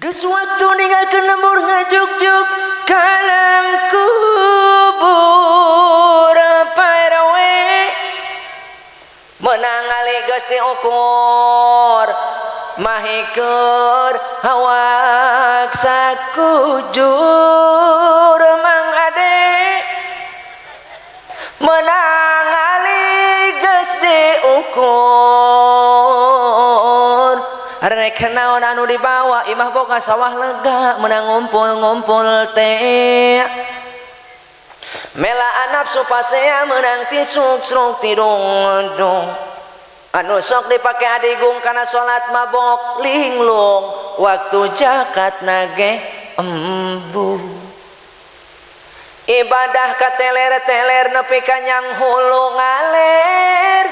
Geus waktu ninggalkeun lembur ngajugjug kalam kubur Pak RW menang ali geus diukur mahikeun awak sakujur Mang Ade menang ali geus diukur rek naon anu dibawa imah boga sawah lega menang ngumpul-ngumpul teh melaan nafsu pasea menang tisuk-sruk tidung-dung anu sok dipake adigung kana salat mabok linglung waktu jakat nage embu ibadah kateler-teler nepi ka nyang hulu ngaler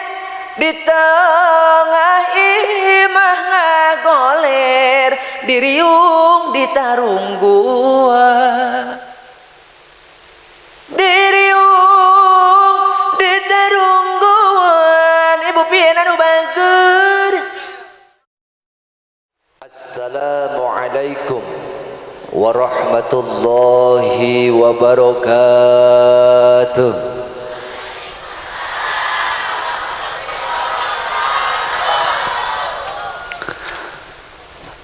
di tengah imah ngagoler diriung ditarung gua diriung ditarungguan ibu pian anu bager. Assalamualaikum warahmatullahi wabarakatuh.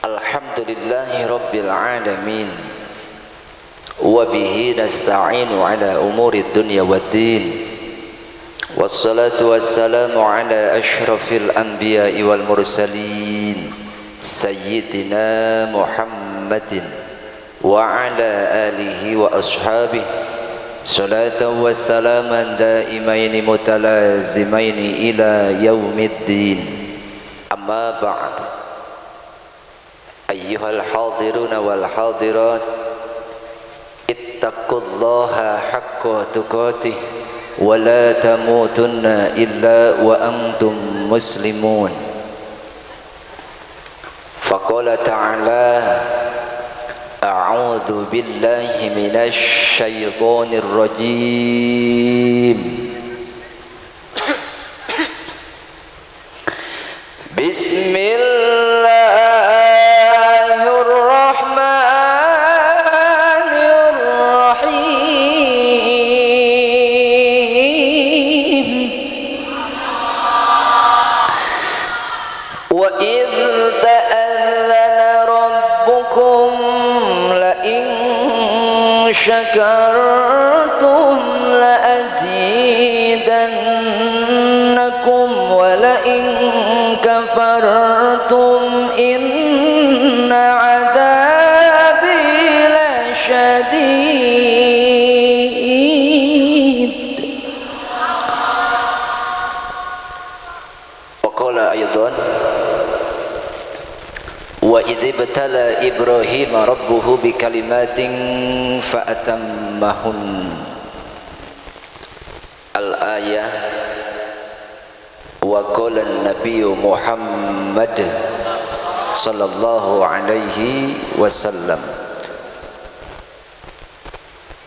Alhamdulillahi rabbil alamin wa bihi nasta'inu ala umuri dunya waddin wassalatu wassalamu ala asyrafil anbiya'i wal mursalin sayyidina Muhammadin wa ala alihi wa ashabihi salatan wa salaman daimaini mutalazimaini ila yaumiddin. Amma ba'd. Ayyuhal hadiruna wal hadirat, ittaqullaha haqqa tuqatih wa la tamutunna illa wa antum muslimun. Faqala ta'ala, a'udzu billahi minasy syaithanir rajim. Bismillahirrahmanirrahim. Wa idz ta'adzana rabbukum la in syakartum la azidannakum wa la in kafartum inna adzabi lasyadid. Wa qala aidan, wa idz ibtala Ibrahim rabbuhu bikalimatin fa atammahun. Al-ayah. Wa qala an-nabiyyu Muhammad sallallahu alaihi wasallam,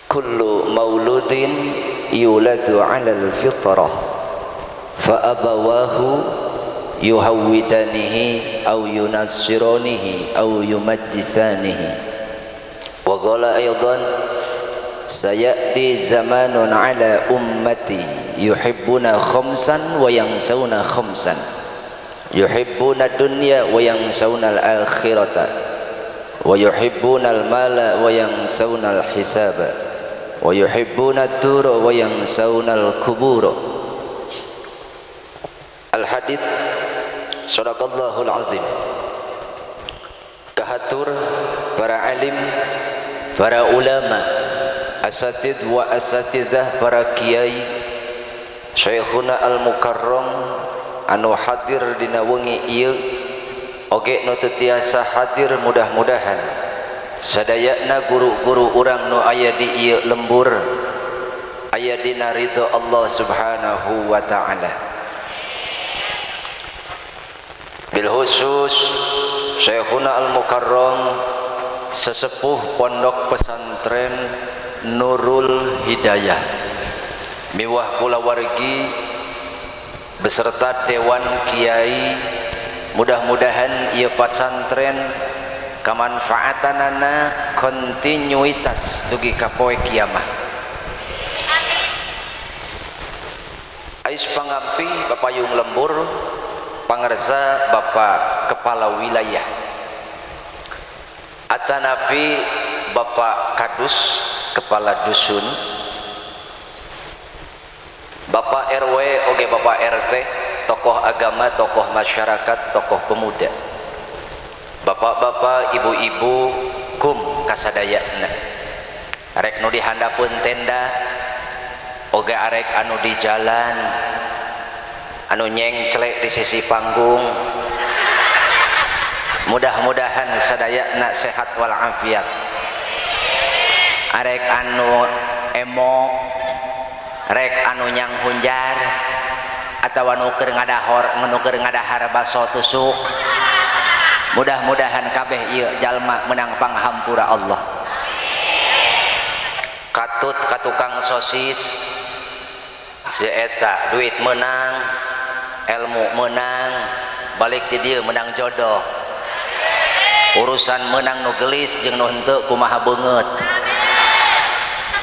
kullu mauludin yuladu 'ala al-fitrah fa abawahu yuhawwidanihi aw yunassiranihi aw yumajjisanihi. Wa qala aidan, sayati zamanun 'ala ummati yuhibbuna khamsan wa yansawna khamsan, yuhibbuna dunya wa yansawna al-akhirata, wa yuhibbuna al-mala wa yansawna al-hisaba, wa yuhibbuna ad-dura wa yansawna al-kubura. Al-hadits. Shadaqallahul azim. Kahatur para alim, para ulama, asatid wa asatidzah, para kiai, Syekhuna al-Mukarram anu hadir dina wengi ieu oge nu teu tiasa hadir, mudah-mudahan sadayana guru-guru urang nu aya di ieu lembur aya dina ridho Allah Subhanahu wa ta'ala. Bil khusus Syekhuna al-Mukarram sesepuh pondok pesantren Nurul Hidayah miwah kulawargi beserta dewan kiai, mudah-mudahan ieu pesantren Kamanfaatanana kontinuitas dugi ka poe kiamah. Ais pangampi Bapayung Lembur pangersa Bapak Kepala Wilayah atanapi Bapak Kadus Kepala Dusun, Bapak RW oge Bapak RT, tokoh agama, tokoh masyarakat, tokoh pemuda, bapak-bapak, ibu-ibu, kum kasadayana. Arek nu di handapeun tenda, oge arek anu di jalan, anu nyengclek di sisi panggung. Mudah-mudahan sadayana sehat walafiat. Arek anu emok, rek anu nyang hunjar, atawa nu keur ngadahor, nu keur ngadahar baso tusuk. Mudah-mudahan kabeh ieu jalma menang panghampura Allah. Katut ka tukang sosis si eta duit menang, ilmu menang, balik ti dieu menang jodoh. Urusan menang nu geulis jeung nu henteu kumaha beungeut.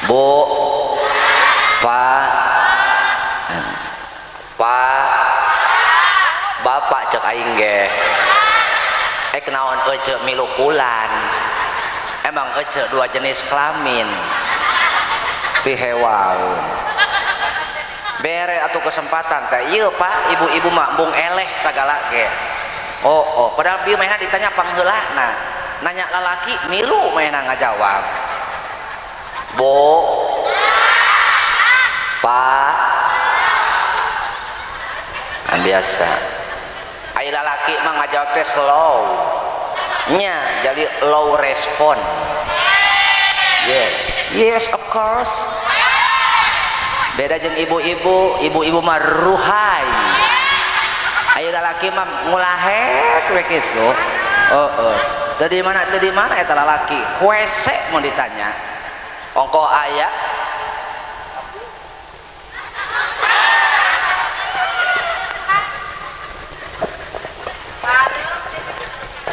Bu, Pak, Pak, Bapak cek aing ge. Kenaon ece milukulan, emang ece dua jenis kelamin pihewaun bere atau kesempatan teh ieu Pak, ibu-ibu mah embung eleh sagala ge. Oh, oh, padahal bieu mehna ditanya pangheulana, nanya lalaki milu mehna ngajawab. Bu, Pak, biasa. Ai lalaki mah ngajawab teh slow nya, jadi low respon. Yeah. Yes of course. Beda jeung ibu-ibu, ibu-ibu mah ruhai. Ai lalaki mah ngulahek we kitu. Heeh. Teu di mana eta lalaki? Wese mun ditanya. Ongkoh aya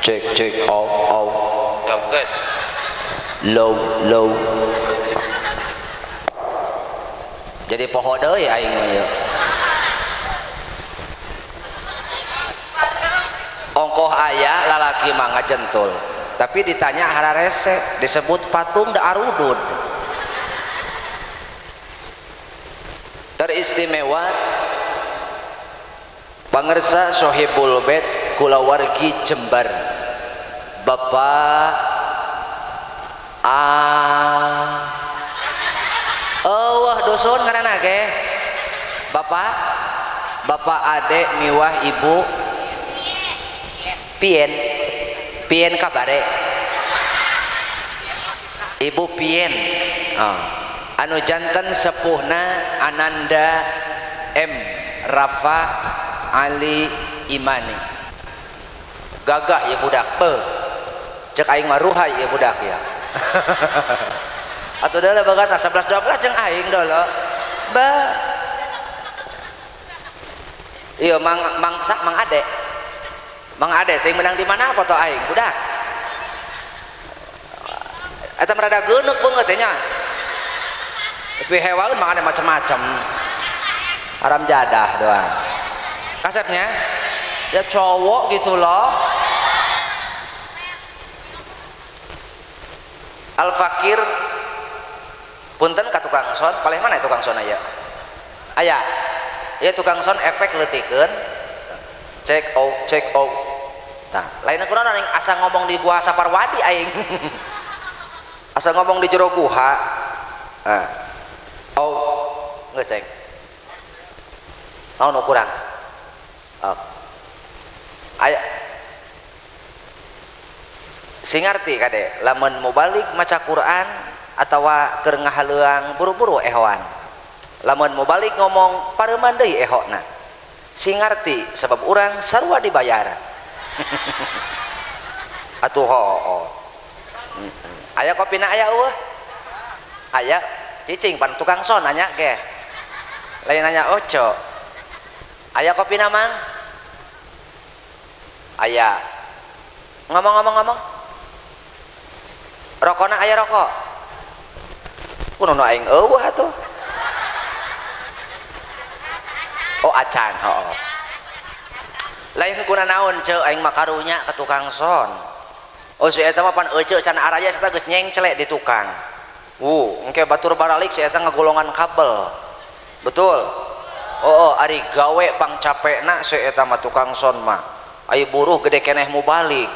cek cek off off low low. Jadi poho deui aing mah ieu. Ongkoh aya lalaki mah ngajentul, tapi ditanya hararese disebut patung da arudud. Teristimewa pangersa Sohibul Bait kulawargi Jember, Bapak A. Oh, wah dusun ngaranna ge. Bapak, Bapak Ade miwah Ibu Pien. Pien kabare. Ibu Pien. Oh. Anu janten sepuhna Ananda M Rafa Ali Imani. Gagah ya budak. Cek aing mah ruhai ya budak ya. Atuh deuleu bagat 11 12 jeung aing deuleu. Ba. Ieu mang mang sak mang Ade. Mang Ade teh menang di mana foto aing budak. Eta merada geuneuk beungeut teh nya. Tapi hewaeun mang Ade macam-macam. Haram jadah doang. Kasepnya ya cowok gitu loh. Al Fakir punten ka tukang son, palih mana tukang son aya? Aya. Ya tukang son efek leutikeun. Cek out, cek out. Tah, lain kunaon aing asa ngomong di gua Saparwadi aing. Asa ngomong di jero guha. Nah. Oh, geus cek. Naon kurang? Oh. Aya sing ngarti kade lamun mubalik maca Quran atawa keur ngahaleuang buru-buru ehoan, lamun mubalik ngomong pareuman deui ehona, sing ngarti sebab urang sarua dibayar. Atuh hooh. Aya kopina aya eueuh? Aya cicing pan tukang son nanya ge. Lain nanya oco. Aya kopina mang? Aya. Ngomong-ngomong-ngomong. Rokona aya rokok. Kuno nu aing eueuh atuh. Oh acan heuh. Lain kuna naon ceu aing mah karunya ka tukang son. Oh si eta mah pan euceu can araya eta geus nyengcle di tukang. Engke batur baralik si eta ngagolongan kabel. Betul. Oh, ari gawe pang capekna si eta mah tukang son mah. Ayo buruh gede keneh mubalik.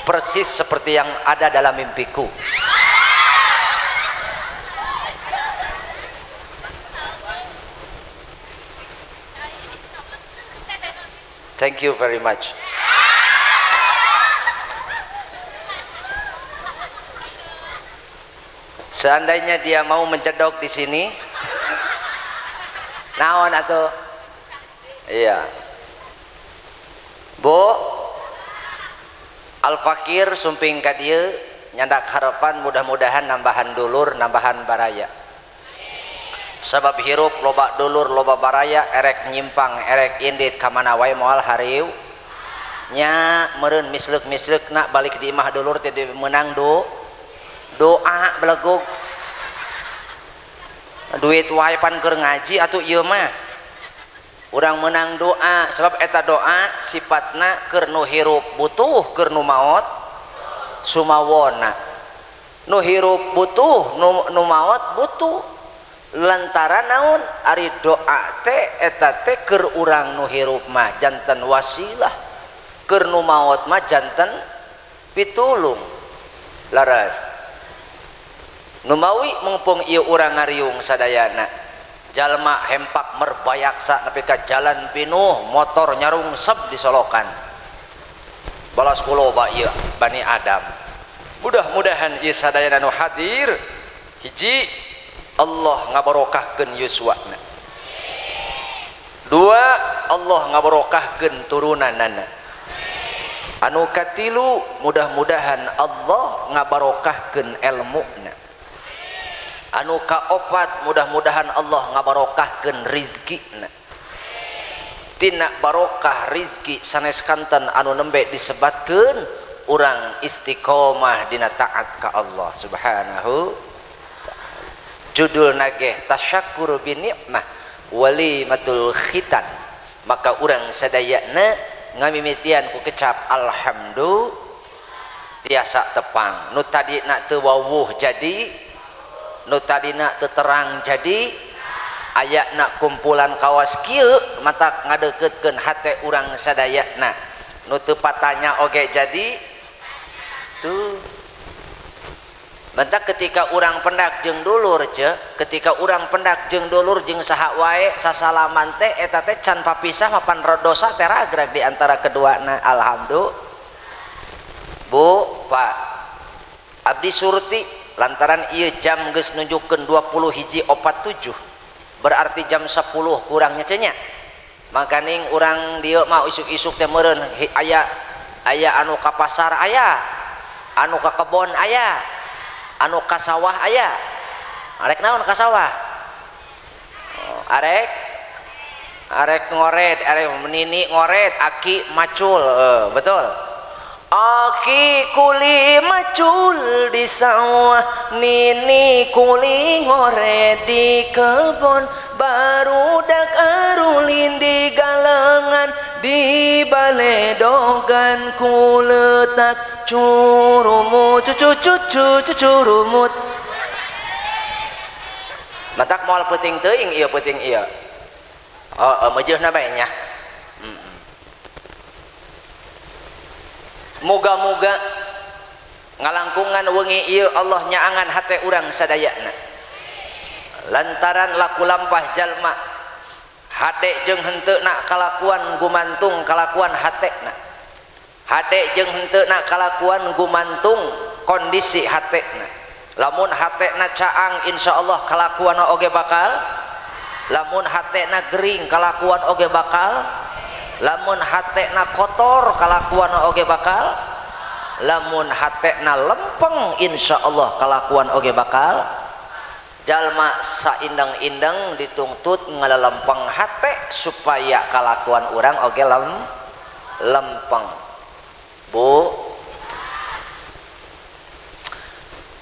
Persis seperti yang ada dalam mimpiku. Thank you very much. Seandainya dia mau menjedok di sini, naon atau iya, Bu Al-Fakir sumping ka dieu nyandak harapan mudah-mudahan nambahan dulur, nambahan baraya. Sabab hirup loba dulur, loba baraya, erek nyimpang, erek indit ka mana wae moal hariu. Nya meureun misleuk-misleuk nak balik di imah dulur teh meunang doa belegug. Duit wae pan keur ngaji atuh ieu mah. Urang menang doa sebab eta doa sifatna keur nu hirup butuh keur nu maot sumawona. Nu hirup butuh nu maot butuh. Lantaran naon ari doa teh eta teh keur urang nu hirup mah janten wasilah, keur nu maot mah janten pitulung. Laras numawi mungpung ieu urang ngariung sadayana jalma hempak merbayaksa nepi ka jalan pinuh motor nyarungsep di solokan balas kuloba ieu Bani Adam. Mudah-mudahan ieu sadayana nu hadir hiji Allah ngabarokahkeun yuswana, dua Allah ngabarokahkeun turunanana, anu katilu mudah-mudahan Allah ngabarokahkeun elmuna, anu kaopat mudah-mudahan Allah ngabarokahkeun rizkina. Tina barokah rizki sanes kanten anu nembe disebatkeun urang istiqomah dina taat ka Allah Subhanahu. Judul nageh tasyakur bi nikmah walimatul khitan. Maka urang sadayana ngamimitian ku kecap alhamdulillah tiasa tepang. Nu tadina teu wawuh jadi, nu tadina teu terang jadi, ayana kumpulan kawas kieu matak ngadeuketkeun hate urang sadayana. Nu teu patanya oge jadi tuh. Bentak ketika urang pendak jeung dulur ce, ketika urang pendak jeung dulur jeung saha wae sasalaman teh eta teh can papisah mapan dosa teh ragrag di antara keduana. Alhamdulillah. Bu, Pak, abdi surti lantaran ieu jam geus nunjukkeun 21.47 berarti jam 10 kurangnya cennya. Makaning urang dieu mah isuk-isuk teh meureun aya aya anu ka pasar aya, anu ka kebon aya, anu ka sawah aya. Arek naon ka sawah? Arek arek ngored, arek menini ngored, aki macul, betul. Aki kuli macul di sawah, nini kuli ngored di kebon, barudak arulin di galengan, di baledogan ku letak curumut cucu cucu curumut. Matak moal peuting teuing ieu peuting ieu. Oh, meujeuhna bae nya. Moga-moga ngalangkungan wengi ieu Allah nyaangan hate urang sadayana. Lantaran laku lampah jalma hade jeung henteuna kalakuan gumantung kalakuan hatena. Hade jeung henteuna kalakuan gumantung kondisi hatena. Lamun hatena caang insyaallah kalakuan oge bakal, lamun hatena gering kalakuan oge bakal, lamun hatena kotor kalakuan oge bakal, lamun hatena lempeng insyaallah kalakuan oge bakal. Jalma saindeng-indeng dituntut ngalelempeng hate supaya kalakuan urang oge lem. Lempeng. Bu,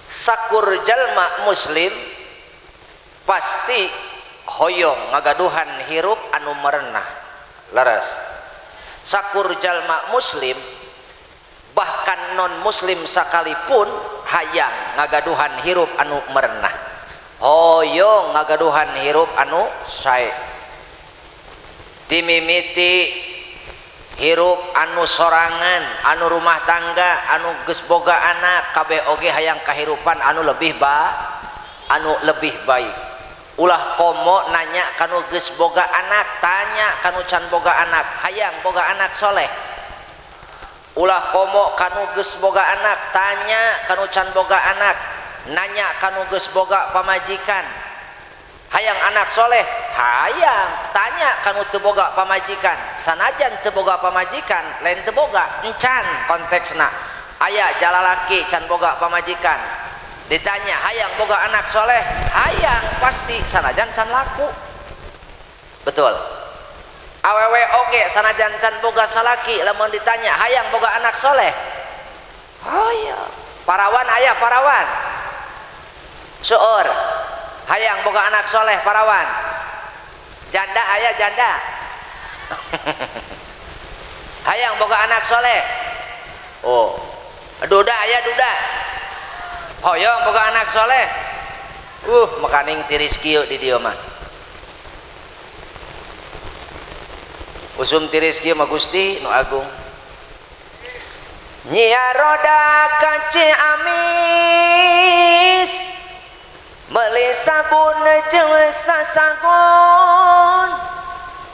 sakur jalma muslim pasti hoyong ngagaduhan hirup anu merenah. Leres. Sakur jalma muslim bahkan non muslim sekalipun hayang ngagaduhan hirup anu merenah, hoyong ngagaduhan hirup anu sae. Dimimiti hirup anu sorangan, anu rumah tangga, anu geus boga anak, kabeh oge hayang kahirupan anu lebih anu lebih baik. Ulah komo nanya kanu geus boga anak, tanya kanu can boga anak, hayang boga anak soleh. Ulah komo kanu geus boga anak, tanya kanu can boga anak, nanya kanu geus boga pamajikan. Hayang anak soleh, hayang, tanya kanu teu boga pamajikan. Sanajan teu boga pamajikan, lain teu boga, encan konteksna. Aya jalalaki can boga pamajikan. Ditanya hayang boga anak soleh, hayang pasti sanajan can laku. Betul. Awewe oge sanajan can boga salaki, lamun ditanya hayang boga anak soleh, hayang. Parawan aya parawan. Seueur hayang boga anak soleh parawan. Janda aya janda. Hayang boga anak soleh. Oh, duda aya duda. Hoyong boga anak soleh. Makaning tiris kieu di dieu mah. Usum tiris kieu mah Gusti nu agung. Nyiaroda ka Ciamis meuli sabun jeung sasagon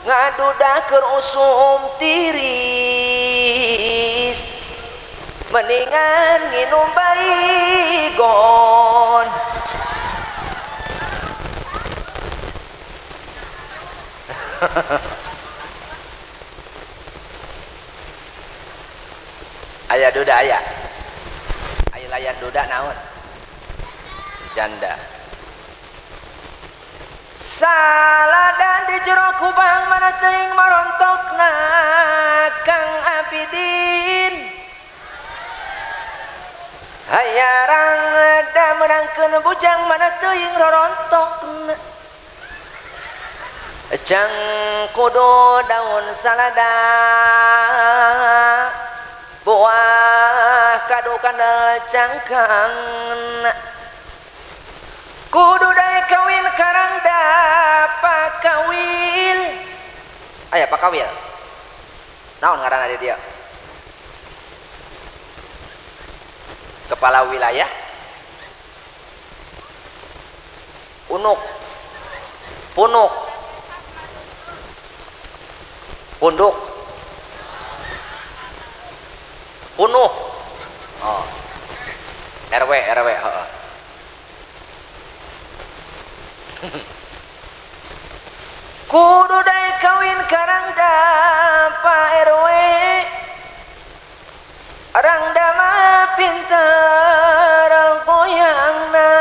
ngaduda keur usum tiris mendingan nginum baygon. Aya duda aya. Aya layan duda naon? Janda. Saladan di jero kubang mana teuing marontokna Kang Abidin. Hayarang da meunangkeun bujang mana teuing rorontokna. Jang kudu daun salada buah kadu kandel cangkang kudu dae kawin karang da pakawil. Aya pakawil naon ngaranna di dia? Kepala wilayah unuk punuk punduk punuh. Oh, RW heeh. Kudu dae kawin karang da Pak RW rangda mah pintar goyangna.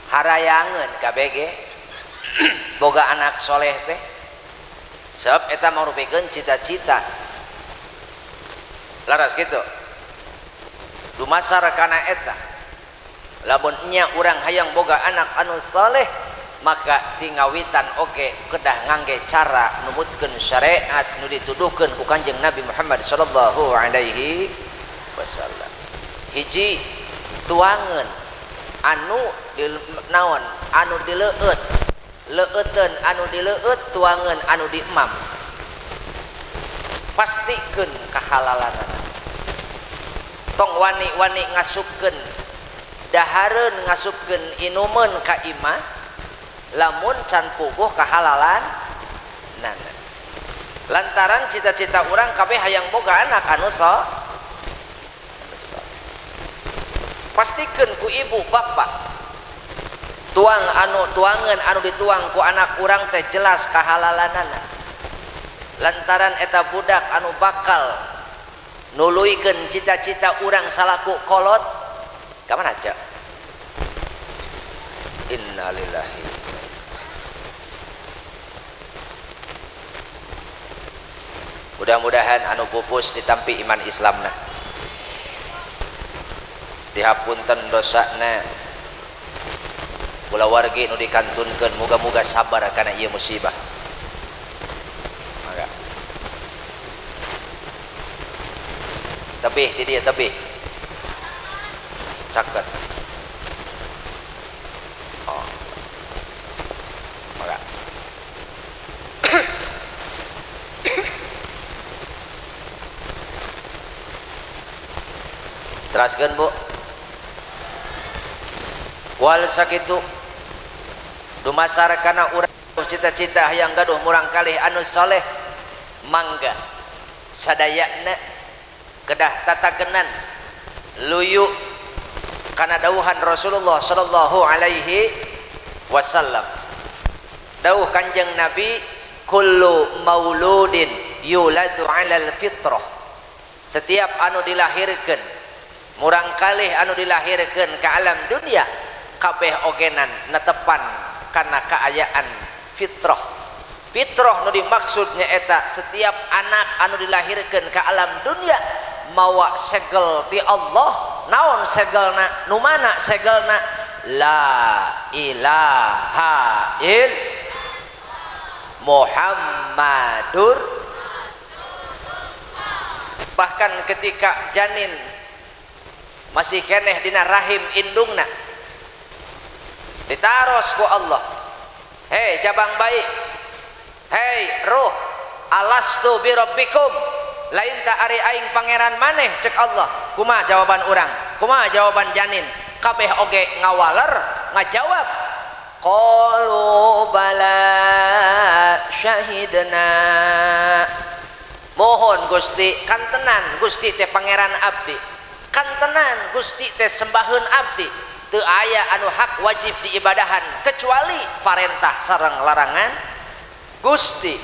Harayangeun KBG boga anak soleh teh sebab eta marupikeun cita-cita. Laras gitu dumasar kana eta lamun nya urang hayang boga anak anu soleh maka tingawitan oge kedah ngangge cara numutkeun syariat nu dituduhkeun ku Kanjeng Nabi Muhammad sallallahu alaihi wasallam. Hiji tuangeun anu di naon anu dileueut leueuteun anu dileueut tuangeun anu diemam pastikeun kahalalanana. Tong wani-wani ngasupkeun dahareun ngasupkeun inumeun ka imah lamun can puguh kahalalan nana. Lantaran cita-cita urang kabeh hayang boga anak anu soleh. Pastikeun ku ibu bapak tuang anu tuangeun anu dituang ku anak urang teh jelas kahalalanana. Lantaran eta budak anu bakal nuluykeun cita-cita urang salaku kolot ka mana cek? Innalillahi. Mudah-mudahan anu pupus ditampi iman Islamna, dihapunten dosana, kulawargi nu dikantunkeun muga-muga sabar kana ieu musibah. Mangga. Tebih di dieu tebih. Caket. Oh. Mangga. Teraskeun Bu. Wal sakitu dumasar kana urang cita-cita hayang gaduh murang kalih anu soleh, mangga sadayana kedah tatagenan luyu kana dawuhan Rasulullah sallallahu alaihi wasallam. Dawuh Kanjeng Nabi, kullu mauludin yuladu alal fitrah. Setiap anu dilahirkeun murang kalih anu dilahirkeun ka alam dunia kabeh ogenan netepan kana kaayaan fitrah. Fitrah nu dimaksud nyaeta setiap anak anu dilahirkeun ka alam dunia mawa segel ti Allah. Naon segelna? Nu mana segelna? La ilaha il Muhammadur. Bahkan ketika janin masih keneh dina rahim indungna ditaros ku Allah, hei jabang bayi, hei ruh, alastu bi rabbikum, lain ta ari aing pangeran maneh, cek Allah. Kumaha jawaban urang? Kumaha jawaban janin? Kabeh oge ngawaler ngajawab, qalu bala syahidna. Mohon Gusti, kantenan Gusti teh pangeran abdi, kantenan Gusti teh sembaheun abdi, teu aya anu hak wajib diibadahan kecuali parentah sareng larangan Gusti.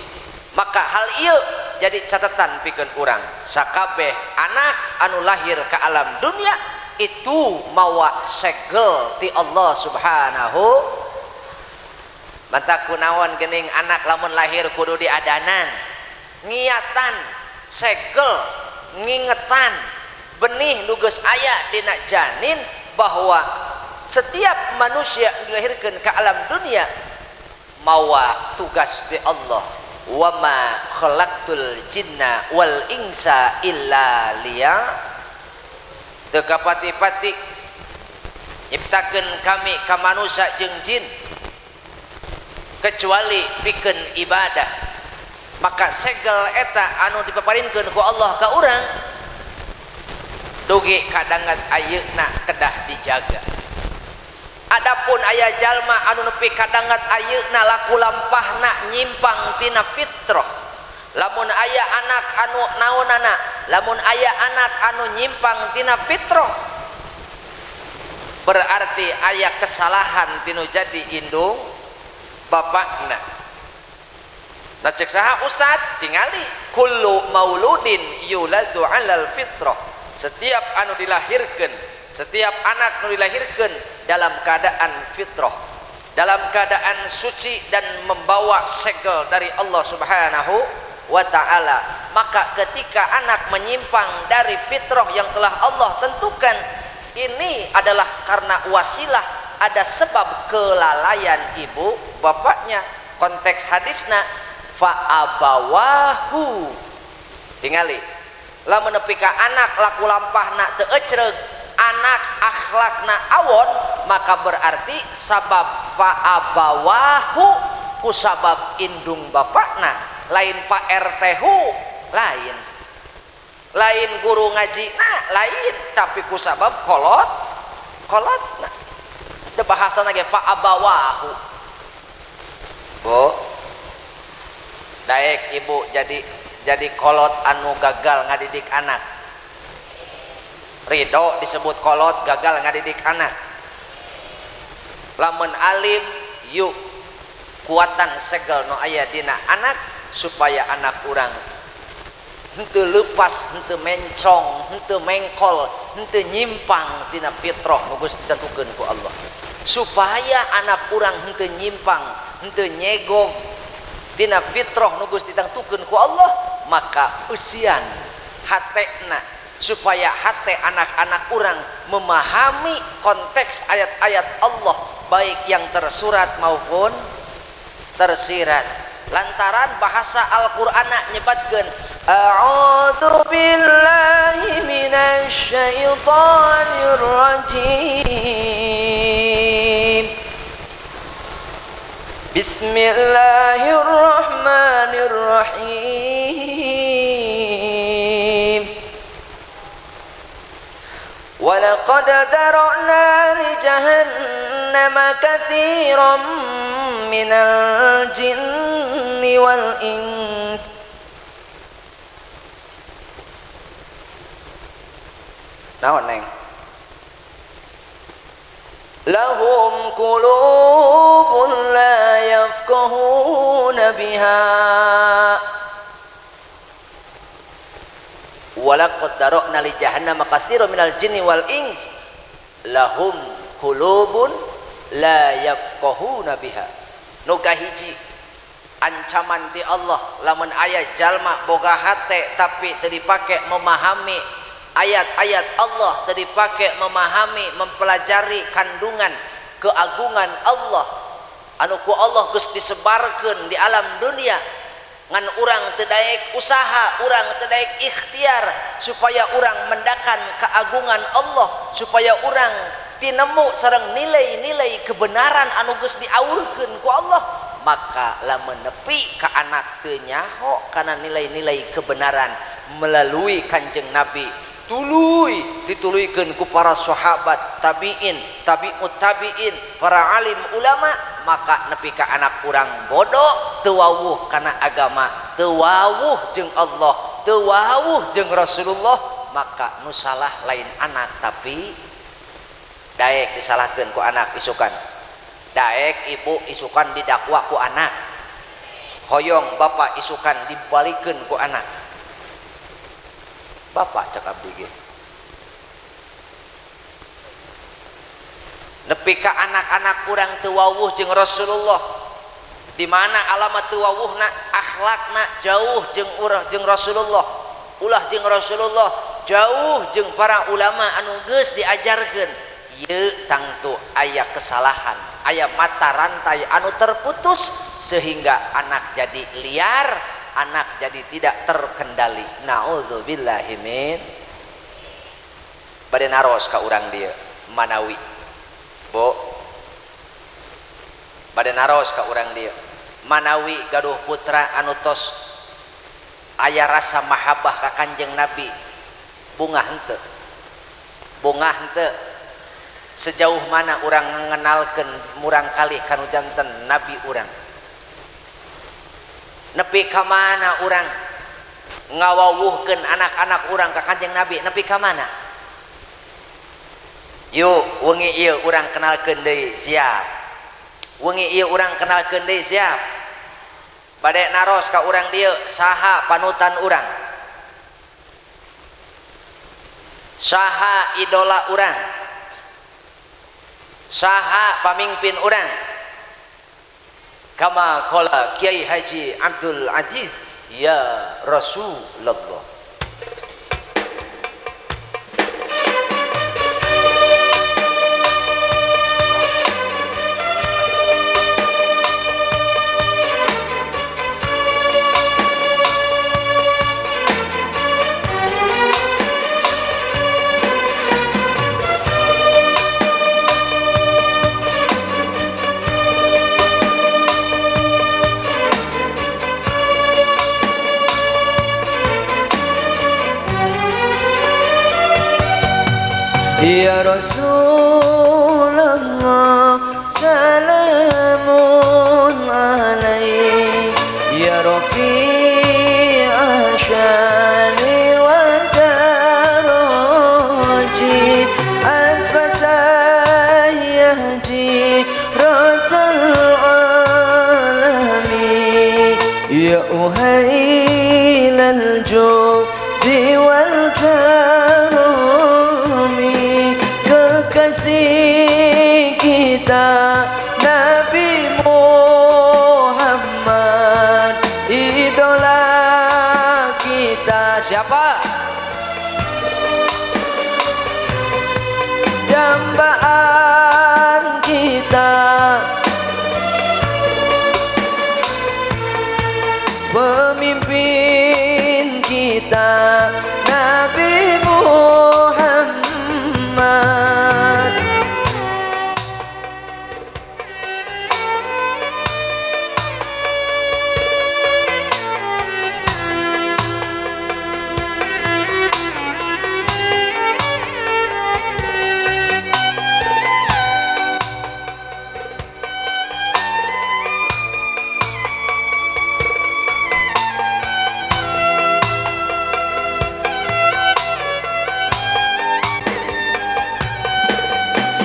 Maka hal ieu jadi catatan pikeun urang, sakabeh anak anu lahir ke alam dunia itu mawa segel ti Allah Subhanahu. Mata kunaon geuning anak lamun lahir kudu diadanan, ngiatan, segel, ngingetan benih nu geus aya dina janin bahwa setiap manusia dilahirkan ke alam dunia mawa tugas di Allah. Wa ma khalaqtul jinna wal insa illa liya. Teu kapati-pati nyiptakeun kami ka manusia jeung jin kecuali pikeun ibadah. Maka segel eta anu dipaparinkeun ku Allah ka urang dugi kadangat ayeuna kedah dijaga. Adapun aya jalma anu nepi kadangat ayeuna laku lampahna nyimpang tina fitrah. Lamun aya anak anu naonana, lamun aya anak anu nyimpang tina fitrah, berarti aya kesalahan tinu jadi indung bapakna. Nah cek saha ustad tingali kullu mauludin yuladu alal fitrah. Setiap anu dilahirkan, setiap anak anu dilahirkan dalam keadaan fitrah, dalam keadaan suci dan membawa segel dari Allah Subhanahu wa ta'ala. Maka ketika anak menyimpang dari fitrah yang telah Allah tentukan, ini adalah karena wasilah ada sebab kelalaian ibu bapaknya. Konteks hadisna fa'abawahu, tingali lamun nepi ka anak laku lampahna teu ecreug, anak akhlakna awon, maka berarti sabab fa'abawahu ku sabab indung bapakna, lain Pak RT hu, lain, lain guru ngaji nah lain, tapi ku sabab kolot kolotna. Ada bahasa lagi fa'abawahu. Bu, daek ibu jadi kolot anu gagal ngadidik anak. Ridho disebut kolot gagal ngadidik anak. Lamun alim yuk kuatan segel no aya dina anak supaya anak urang henteu lepas, henteu mencong, henteu mengkol henteu nyimpang tina fitrah nu geus ditentukeun ku Allah. Supaya anak urang henteu nyimpang, henteu nyegog tina fitrah nu geus ditentukeun ku Allah, maka eusian hatena supaya hate anak-anak urang memahami konteks ayat-ayat Allah baik yang tersurat maupun tersirat. Lantaran bahasa Al-Qur'an nyebatkeun a'udzu billahi minasyaitonir rajim. Bismillahirrahmanirrahim. Walaqad dara'na li jahannama katsiran minal jinni wal ins. Naon neng? Lahum qulubun la yafqahuna biha. Walaqad dara'na li jahannama katsiran minal jinni wal ins lahum qulubun la yafqahuna biha. Nu kahiji ancaman ti Allah lamun aya jalma boga hate tapi teu dipake memahami ayat-ayat Allah, teu dipake memahami mempelajari kandungan keagungan Allah anu ku Allah geus disebarkeun di alam dunia, ngan urang teu daek usaha, urang teu daek ikhtiar supaya urang mendakan keagungan Allah, supaya urang tinemu sareng nilai-nilai kebenaran anu geus diaurkeun ku Allah, maka lamun nepi ka anak teu nyaho kana nilai-nilai kebenaran melalui Kanjeng Nabi, tuluy dituluykeun ku para sahabat, tabiin, tabiut tabiin, para alim ulama, maka nepi ka anak urang bodoh teu wawuh kana agama, teu wawuh jeung Allah, teu wawuh jeung Rasulullah, maka nu salah lain anak tapi daek disalahkeun ku anak isukan, daek ibu isukan didakwa ku anak, hoyong bapak isukan dibalikeun ku anak. Bapak cek abdi ge nepi ka anak-anak urang teu wawuh jeung Rasulullah, di mana alamat teu wawuhna, akhlakna jauh jeung urang jeung Rasulullah, ulah jeung Rasulullah, jauh jeung para ulama anu geus diajarkeun. Ieu tangtu aya kesalahan, aya mata rantai anu terputus sehingga anak jadi liar, anak jadi tidak terkendali. Naudzubillahi min. Bade naros ka urang dieu manawi. Bo. Bade naros ka urang dieu manawi gaduh putra anu tos aya rasa mahabbah ka Kanjeng Nabi, bungah henteu? Bungah henteu? Sejauh mana urang ngenalkeun murang kalih kanu janten nabi urang? Nepi ka mana urang ngawawuhkeun anak-anak urang ka Kanjeng Nabi? Nepi ka mana? Yuk wengi ieu urang kenalkeun deui, siap. Wengi ieu urang kenalkeun deui, siap. Bade naros ka urang dieu, saha panutan urang? Saha idola urang? Saha pamimpin urang? Kama qala Kiai Haji Abdul Aziz, ya Rasulullah. Ya Rasulullah salamun alaik, ya Rafi'a syani wa daraji, al-fatah yahji ratal alami, ya uhail al-judi wal karami. kita Nabi Muhammad idola kita. Siapa? Dambaan kita, pemimpin kita Nabi Muhammad.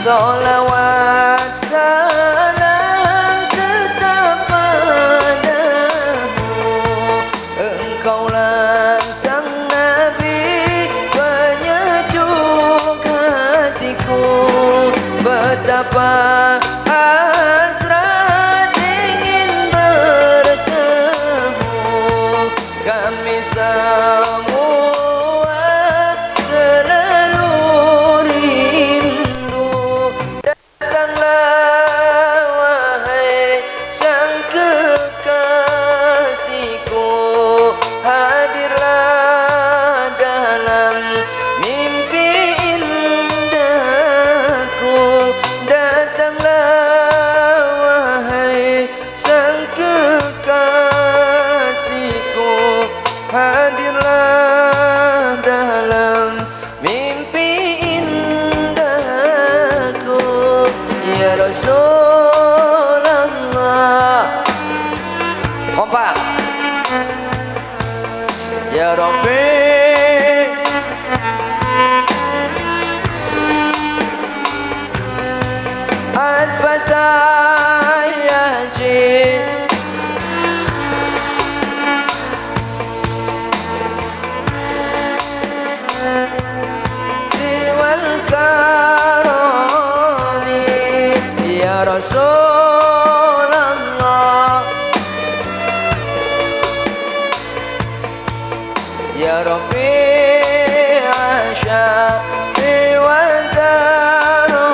Salawat salam tetap padamu, engkaulah sang Nabi penyejuk hatiku. Betapa hasrat ingin bertemu, kami semua selalu rindu. Datanglah wahai sang kekasihku, hadirlah dalam mimpi indahku. Datanglah wahai sang kekasihku, hadirlah dalam mimpi indahku. Ya Rasulullah, kompak. Ya Rafiq Al-Fatah ya Jin wal karami. Ya Rasulullah, Ya Rafi' Asyafi wa Daraji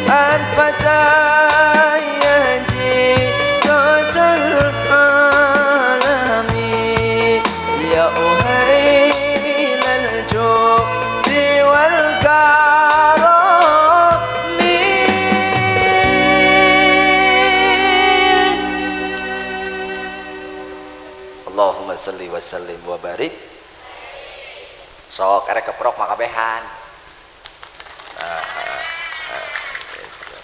Al-Fatah yaji Total alami. Ya Uhail al-Judi wal Karami. Allahumma salli wa sallim wa barik. Sok erek keprok makabehan. Gitu.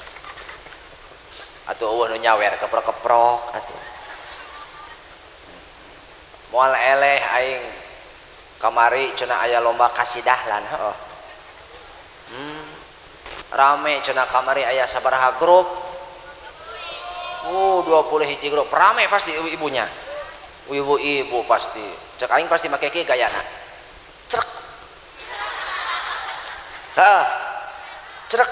Atuh eueuh nu nyawer keprok-keprok atuh. Moal eleh aing kamari cenah aya lomba kasidah lan heuh. Rame cenah kamari aya sabaraha grup. 20 hiji grup. Rame pasti ibu-ibunya. Ibu-ibu pasti. Cek aing pasti make kieu gayana. Cerek. Heeh. Cerek.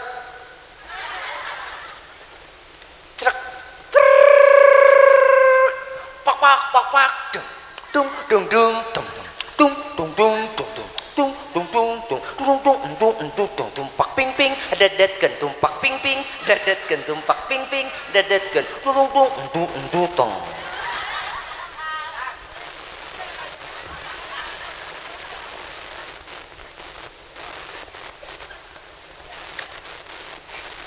Cerek. Cerek. Pak pak pak pak. Dung dung dung dung dung dung dung dung dung dung dung dung dung dung dung dung dung tumpak ping ping dedetkeun tumpak ping ping dedetkeun tumpak ping ping dedetkeun dung dung dung dung tong.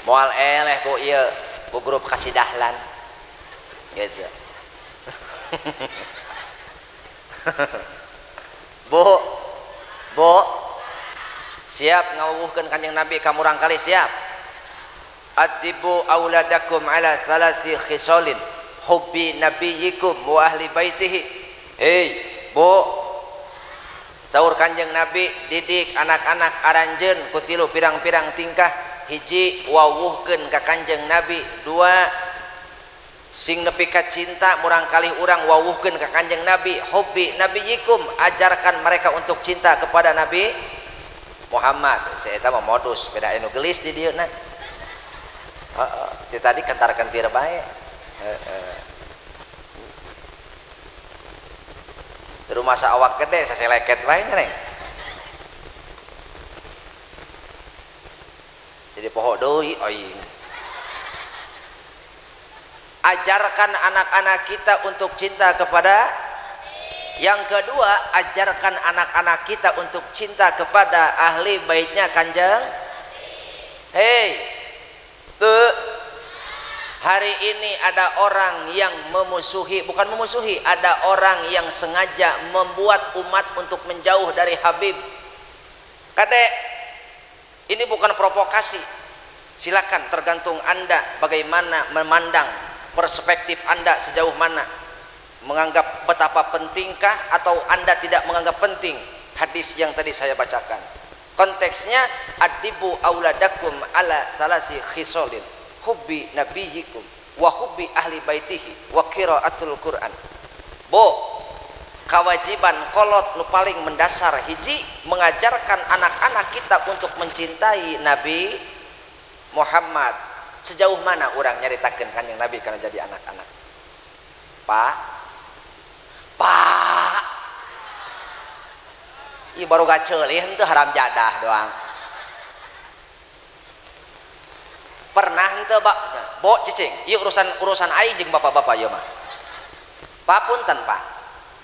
Moal eleh ku ieu ku grup kasidahlan gitu. Bu, bu, siap ngawuhkeun Kanjeng Nabi ka murang kali siap. Adibu auladakum ala salasi khisalin hubbi nabiyyikum wa ahli baitihi. Hei, bu, saur Kanjeng Nabi didik anak-anak aranjeun ku tilu pirang-pirang tingkah. Hiji wawuhkeun ka Kanjeng Nabi, dua sing nepi ka cinta murang kali urang wawuhkeun ka Kanjeng Nabi, hubbi nabiyyikum, ajarkan mereka untuk cinta kepada Nabi Muhammad. Saya eta mah modus beda anu gelis di dieu na. Heeh, ti tadi kentar-kentir bae. Heeh. Rumah awak gede saseleket bae nya neng. Jadi poho deui aing. Ajarkan anak-anak kita untuk cinta kepada. Yang kedua, ajarkan anak-anak kita untuk cinta kepada ahli baitnya Kanjeng. Hei, bu, hari ini ada orang yang memusuhi, bukan memusuhi, ada orang yang sengaja membuat umat untuk menjauh dari Habib. Kadek, ini bukan provokasi. Silakan, tergantung Anda bagaimana memandang, perspektif Anda sejauh mana, menganggap betapa pentingkah atau Anda tidak menganggap penting hadis yang tadi saya bacakan. Konteksnya adibu auladakum ala salasi khisolin, hubbi nabiyikum wa hubbi ahli baitihi wa qiraatul Quran. Bo, kewajiban kolot nu paling mendasar hiji, mengajarkan anak-anak kita untuk mencintai Nabi Muhammad. Sejauh mana orang nyaritakeun Kanjeng Nabi kana jadi anak-anak? Pak, Pak, ieu baru gaceulih henteu haram jadah doang. Pernah henteu bak, bo cicing, ieu urusan aing jeung bapak-bapak ieu mah. Pak punten Pak.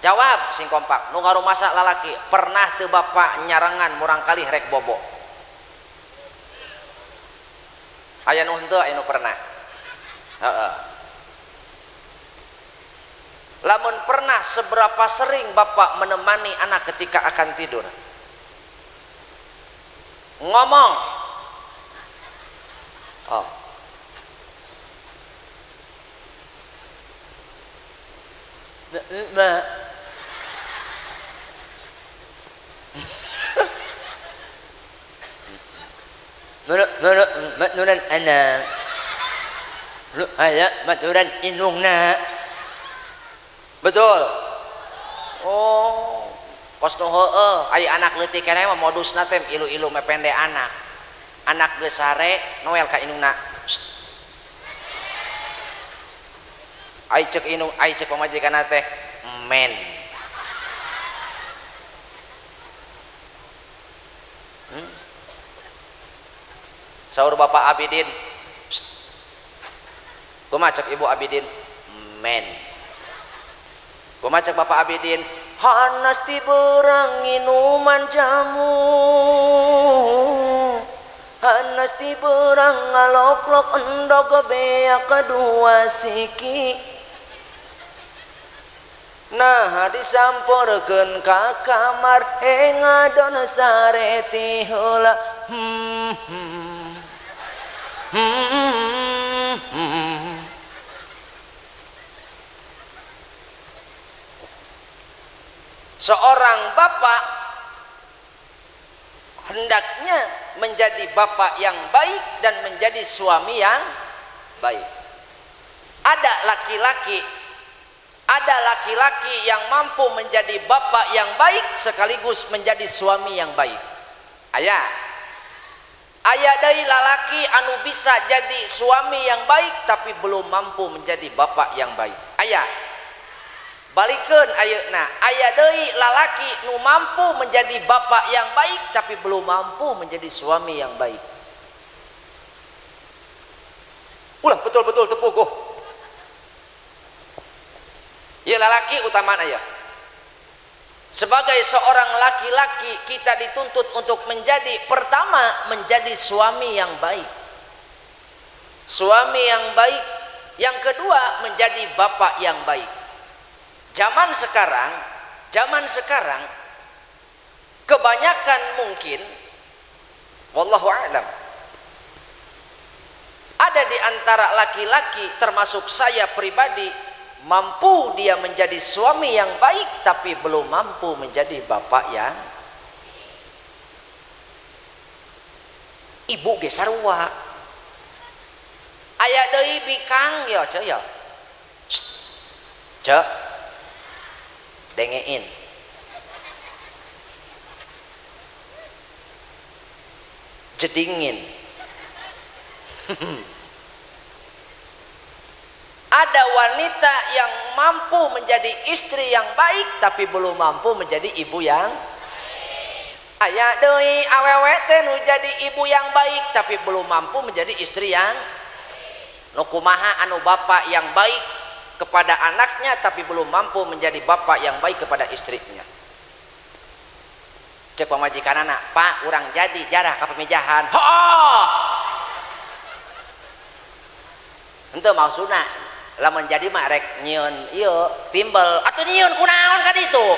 Jawab sing kompak, nu ngarumasa lalaki, pernah teu bapak nyarengan murang kali rek bobo? Aya nu henteu, aya nu pernah. Heeh. Lamun pernah, seberapa sering bapak menemani anak ketika akan tidur? Ngomong. Oh. Maturan anak, lu aya maturan indungna. Betul. Oh, kos nu heueuh, aya anak leutik keneh mah modusna teh ilu-ilu mepende anak. Anak geus sare noel ka indungna. Ai ceuk indung, ai ceuk pamajikanna teh men. Saur Bapak Abidin, kumaha cek Ibu Abidin? Men. Kumaha cek Bapak Abidin? Hanas ti berang minuman jamu, hanas ti berang ngaloklok endog beak kedua siki. Nah disamporkeun ka kamar ngadon sare ti heula. Seorang bapak hendaknya menjadi bapak yang baik dan menjadi suami yang baik. Ada laki-laki yang mampu menjadi bapak yang baik sekaligus menjadi suami yang baik. Ayah, ayah dari lalaki anu bisa jadi suami yang baik tapi belum mampu menjadi bapak yang baik. Ayah, balikeun ayeuna, ayah deui lalaki nu mampu menjadi bapak yang baik tapi belum mampu menjadi suami yang baik. Ulah betul-betul tepuguh. Ya lalaki utamaan ayah. Sebagai seorang laki-laki kita dituntut untuk menjadi pertama menjadi suami yang baik. Suami yang baik, yang kedua menjadi bapak yang baik. Zaman sekarang kebanyakan mungkin wallahu a'lam, ada di antara laki-laki termasuk saya pribadi mampu dia menjadi suami yang baik tapi belum mampu menjadi bapak yang ibu ge sarua. Aya deui bikang ya ceu ya. Ceu dengein. Jedingin. Ada wanita yang mampu menjadi istri yang baik tapi belum mampu menjadi ibu yang baik. Aya deui awewe teh nu jadi ibu yang baik tapi belum mampu menjadi istri yang baik. Nu kumaha anu bapak yang baik kepada anaknya tapi belum mampu menjadi bapak yang baik kepada istrinya. Cek pamajikanana, "Pak, urang jadi jarah ka pamijahan." Hooh. Henteu maksudna lamun jadi mah rek nyieun ieu timbel atuh nyieun kunaon ka ditu.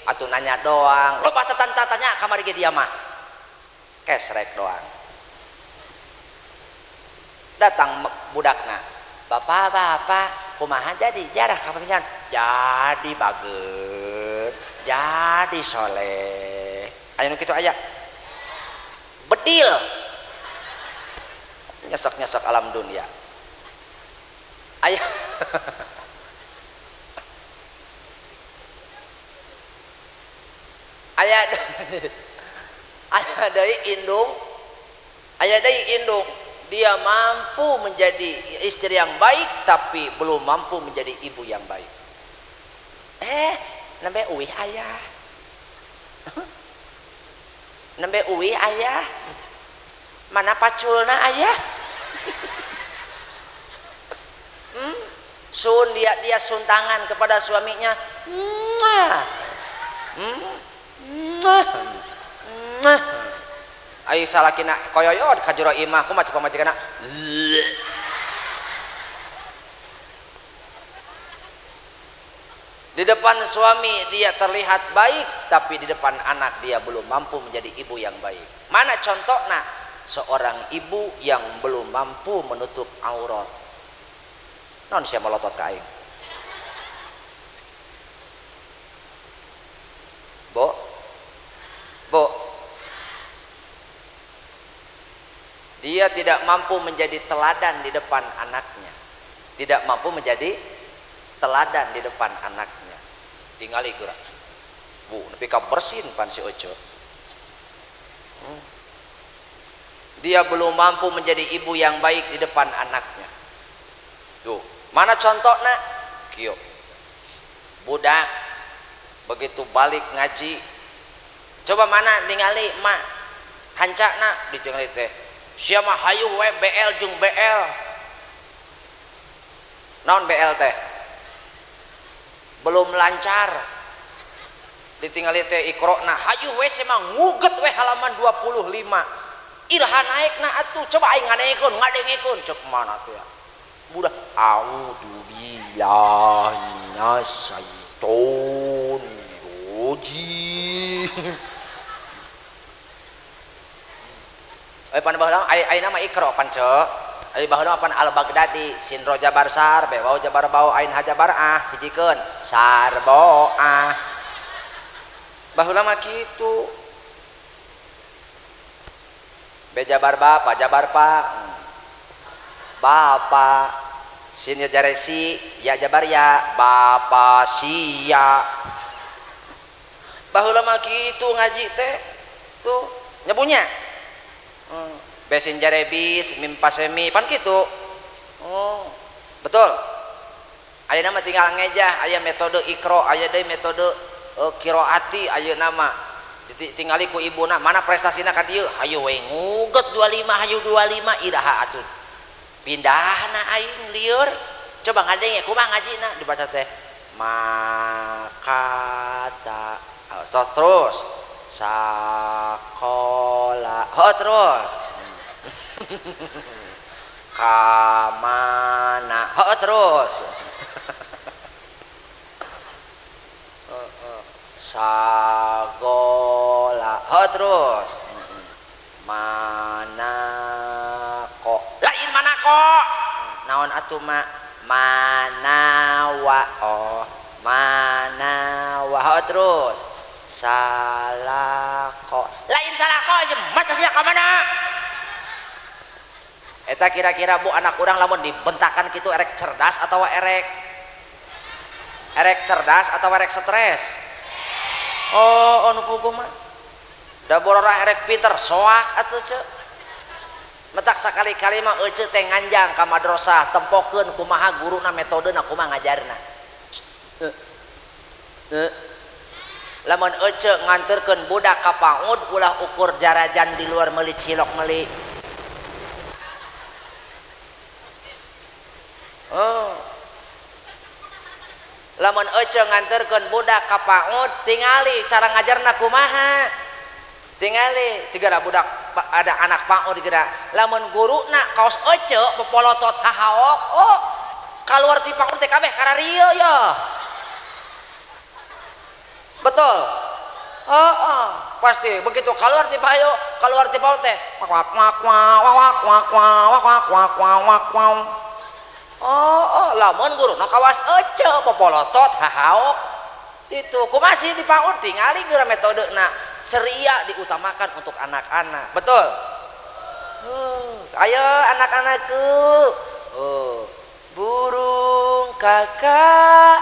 Atuh nanya doang. Loba tanya kamari ge dia mah. Kesrek doang. Datang budakna. Bapak, bapak, kumaha jadi jarah ka pamijahan? Jadi bager, jadi soleh. Aya nu kitu aya. Bedil. Nyesek-nyesek alam dunia. Aya aya aya deui indung, aya deui indung, dia mampu menjadi istri yang baik tapi belum mampu menjadi ibu yang baik. Nembe uih ayah. Nembe uih ayah. Mana paculna ayah? Sun dia suntangan kepada suaminya. Mwah. Mwah. Mwah. Ayo salakina koyoyod ka jero imah kumaha cek pamajikanna. Di depan suami dia terlihat baik, tapi di depan anak dia belum mampu menjadi ibu yang baik. Mana contohna? Seorang ibu yang belum mampu menutup aurat. Non sia melotot ka aing. Bo. Bo. Dia tidak mampu menjadi teladan di depan anaknya. Tidak mampu menjadi teladan di depan anaknya. Tingali geura. Bu, nepi ka bersin pan si Ojo. Dia belum mampu menjadi ibu yang baik di depan anaknya. Tuh, mana contohna? Kieu. Budak begitu balik ngaji, coba mana ningali mak hancana ditingali teh. Sia mah hayu we BL jeung BL. Naon BL teh? Belum lancar. Ditingali teh ikrona hayu we sia mah nguget we halaman 25. Iraha naekna atuh, coba aing ngadengekeun, ngadengekeun cek mana teh ya. Budak a'udzubillahi minasyaitonir rajim. Pan baheula ayeuna mah ikro pan ceu. Ari baheula pan Al Baghdadi sin ro jabar sar be waw jabar bau ain ha jabar ah hijikeun sarboah. Baheula mah kitu. Be jabar ba pa jabar pa. Bapa sin ya jare si ya jabar ya bapa sia. Baheula mah kitu ngaji teh tuh nyebunya. Besin jarebis mim pasemi pan kitu. Oh, betul. Ayeuna mah tinggal ngejah, aya metode ikro, aya deui metode qiraati ayeuna mah. Ditingali ku ibuna mana prestasina ka dieu, hayu we nguget 25, hayu 25 iraha atuh. Pindahna aing lieur. Coba ngadenge kumaha ngajina dibaca teh makata. Oh, terus sakola. Oh, terus kamana. Oh, terus sagola. Oh, terus mana kok lain mana kok naon atuh ma manawa. Oh, manawa. Oh, terus salako lain salako aja mata sia ka mana eta kira-kira bu anak urang lamun dibentakan kitu erek cerdas atawa erek cerdas atawa erek stres. Oh, anu puguh mah da borora erek pinter soak atuh ceu. Metak sakali-kali mah ece teh nganjang ka madrasah tempokeun kumaha guruna metodena kumaha ngajarna. Lamun ece nganterkeun budak ka PAUD ulah ukur jarajan di luar meuli cilok meuli. Oh. Lamun ece nganterkeun budak ka PAUD tingali cara ngajarna kumaha. Tingali tiga budak ada anak PAUD geura. Lamun guruna kaos ece popolotot hahaok, oh keluar ti PAUD teh kabeh kararieu ya. Betul. Oh, oh, pasti begitu keluar ti payo, keluar ti PAUD teh wak wak wak wak wak wak wak wak wak wak wak. Oh, oh, lamun guruna kawas ece popolotot hahaok. Itu kumaha sih di PAUD tingali geura metodena. Ceria diutamakan untuk anak-anak. Betul? Ayo anak-anakku. Oh, burung kakak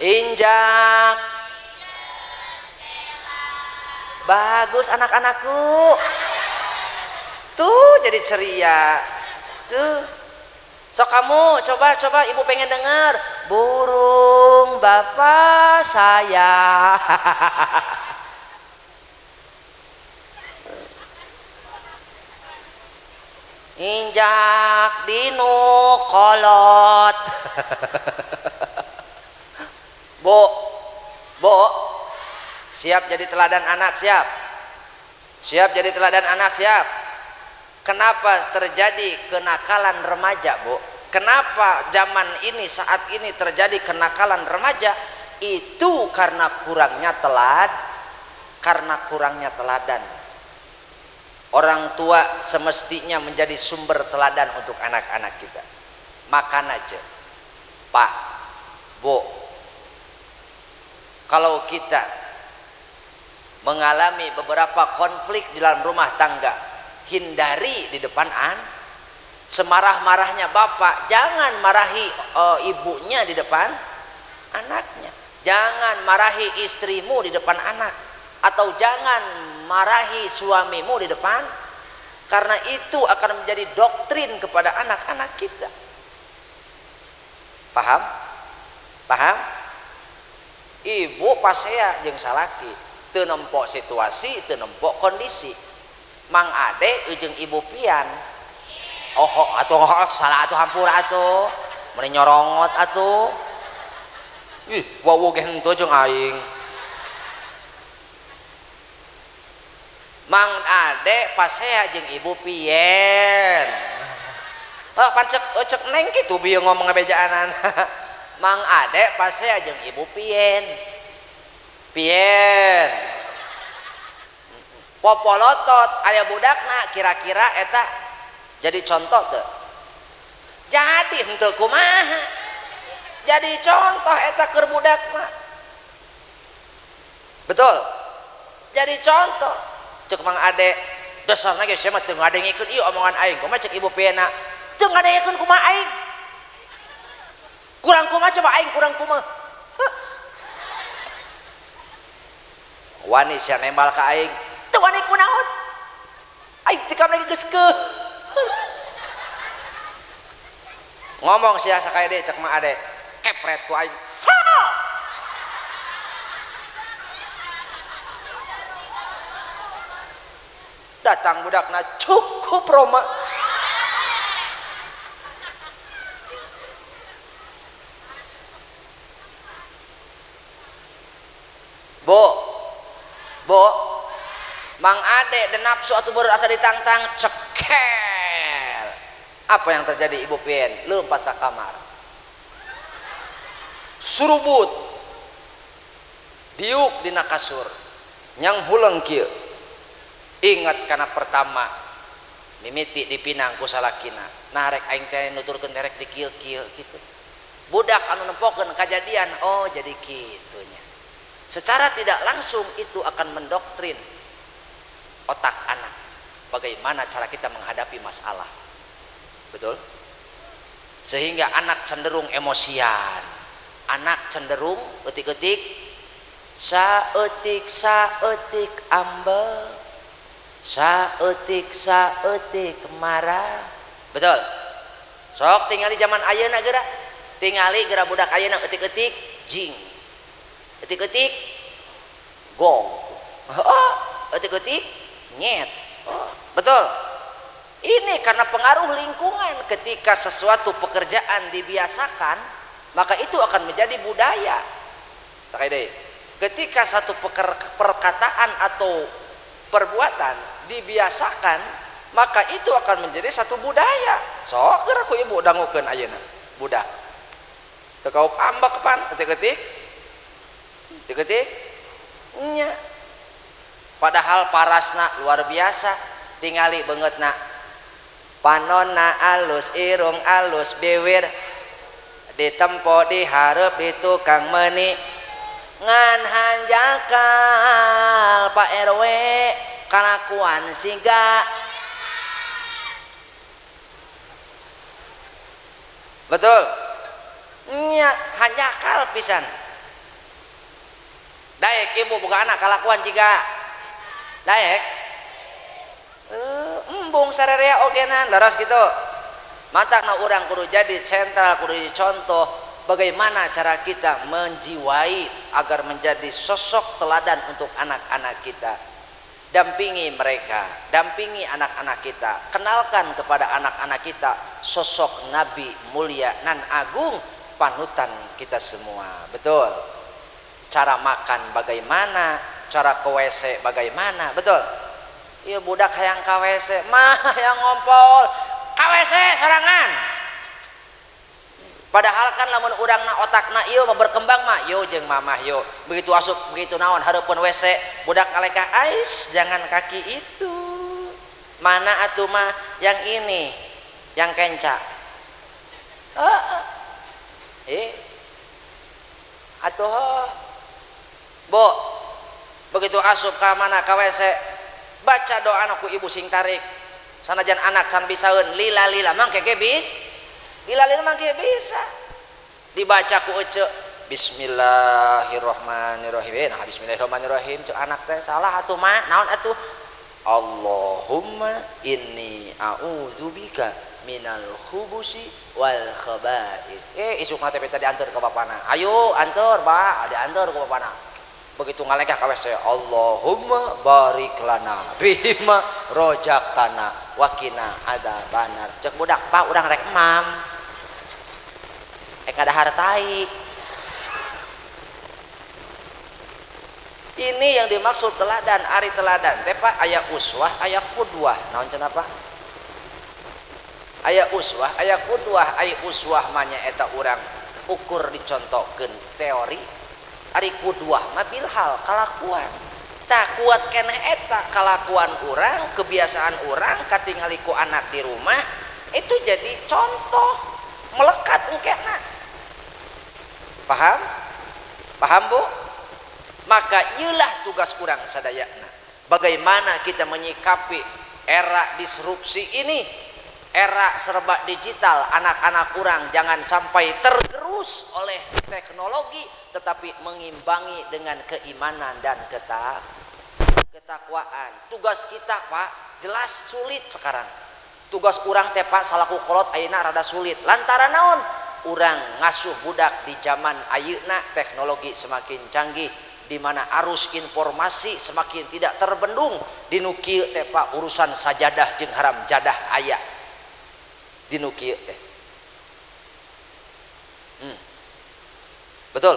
injak. Bagus anak-anakku. Tuh jadi ceria. Tuh. Sok kamu coba ibu pengen dengar. Burung bapak saya. Injak dinu kolot. Bu, bu, siap jadi teladan anak, siap. Siap jadi teladan anak, siap. Kenapa terjadi kenakalan remaja, Bu? Kenapa zaman ini saat ini terjadi kenakalan remaja? Itu karena kurangnya teladan. Orang tua semestinya menjadi sumber teladan untuk anak-anak kita. Makan aja, Pak, Bu. Kalau kita mengalami beberapa konflik di dalam rumah tangga, hindari di depan an. Semarah-marahnya bapak, jangan marahi ibunya di depan anaknya. Jangan marahi istrimu di depan anak, atau jangan marahi suamimu di depan, karena itu akan menjadi doktrin kepada anak-anak kita. Paham? Paham? Ibu pasea jeung salaki, teu nempok situasi, teu nempok kondisi. Mang Ade jeung Ibu Pian. Oh, atuh salah atuh hampura atuh. Meni nyorongot atuh. Ih, wawu ge henteu jeung aing. Mang Ade pasea jeung Ibu Pian. Oh, pancek cek neng kitu bieu ngomong ngabejaanan. Mang Ade pasea jeung Ibu Pian. Pian. Popolotot aya budakna kira-kira eta jadi contoh teu? Jadi henteu kumaha? Jadi contoh eta keur budak mah. Betul? Jadi contoh. Cek Mang Ade, dasarna ge sia mah teu ngadengikeun ieu omongan aing. Kumaha cek Ibu Piena? Teu ngadengikeun kumaha aing? Kurang kumaha coba aing kurang kumaha? Wani sia nembal ka aing. Teu wani kunaon? Aing tikam lagi geus keuh. Ngomong sia sakaya deui cek Mang Ade. Kepret ku aing. Datang budakna cukup Roma. Bu, bu, Mang Ade dan nafsu atau baru asa ditantang cekel. Apa yang terjadi Ibu Pian? Lompat ke kamar. Surubut. Diuk dina kasur. Nyang huleng kieu. Ingat karena pertama mimiti dipinang ku salakina. Nah rek aing teh nuturkeun rek di kieu-kieu kitu. Budak anu nempokeun kajadian, oh jadi kitunya. Secara tidak langsung itu akan mendoktrin otak anak bagaimana cara kita menghadapi masalah. Betul? Sehingga anak cenderung emosian, anak cenderung etik-etik, saeutik-saeutik ambek. Saeutik saeutik marah. Betul. Sok tingali zaman ayeuna geura. Tingali geura budak ayeuna eutik-eutik jing. Eutik-eutik gong. Oh, eutik-eutik nyet. Oh, betul. Ini karena pengaruh lingkungan. Ketika sesuatu pekerjaan dibiasakan, maka itu akan menjadi budaya. Ketika satu perkataan atau perbuatan dibiasakan, maka itu akan menjadi satu budaya. Sok geura ku ibu dangukeun ayeuna budak. Teu kaup ambek pan eutik-eutik. Eutik-eutik nya. Padahal parasna luar biasa, tingali beungeutna. Panonna alus, irung alus, bibir ditempo dihareup di tukang meuni. Ngan hanjakal Pak RW kalakuan siga. Betul. Nya hanjakal pisan. Daek ibu boga anak kalakuan jiga. Daek. Embung sarerea ogenan leres gitu. Matakna urang kudu jadi sentral, kudu jadi contoh bagaimana cara kita menjiwai agar menjadi sosok teladan untuk anak-anak kita. Dampingi mereka, dampingi anak-anak kita, kenalkan kepada anak-anak kita sosok Nabi mulia nan agung, panutan kita semua. Betul. Cara makan bagaimana, cara ke WC bagaimana, betul. Iya budak hayang ka WC, mah hayang ngompol, ka WC sorangan. Padahal kan lamun urangna otakna ieu mah berkembang mah, yo jeung mamah yo. Begitu asup, begitu naon hareupeun WC, budak ngalekah, ais jangan kaki itu. Mana atuh mah yang ini, yang kenca. Atuh Bu, begitu asup ka mana ka WC, baca doa ku ibu sing tarik. Sanajan anak can bisaeun lila-lila mangke ge bis. Lila-lila mangke bisa. Dibaca ku ece bismillahirrahmanirrahim. Nah bismillahirrahmanirrahim cek anak teh salah atuh mah. Naon atuh? Allahumma inni a'udzubika minal khubusi wal khaba'is. Isukna teh diantar ka bapana. Ayo antar, Pak, diantar ku bapana. Begitu ngalekah ka WC, Allahumma barik lana bima rojaktana wakina adzabannar. Cek budak, Pak, urang rek emam. Rek ngadahar tai. Ini yang dimaksud teladan, ari teladan teh Pak, aya uswah, aya qudwah. Naon cenah Pak? Aya uswah, aya qudwah, aya uswah mah nyaeta urang ukur dicontohkeun teori. Ari qudwah mah bilhal kalakuan. Tak kuat keneh eta kalakuan urang, kebiasaan urang katingali ku anak di rumah itu jadi contoh melekat engkena. Paham? Paham Bu? Maka ieulah tugas urang sadayana. Bagaimana kita menyikapi era disrupsi ini, era serba digital, anak-anak urang jangan sampai tergerus oleh teknologi, tetapi mengimbangi dengan keimanan dan ketakwaan. Tugas kita Pak, jelas sulit sekarang. Tugas urang teh Pak salaku kolot ayeuna rada sulit. Lantaran naon? Urang ngasuh budak di zaman ayeuna teknologi semakin canggih, di mana arus informasi semakin tidak terbendung. Dinu kieu teh Pak urusan sajadah jeung haram jadah aya. Dinu kieu teh. Betul.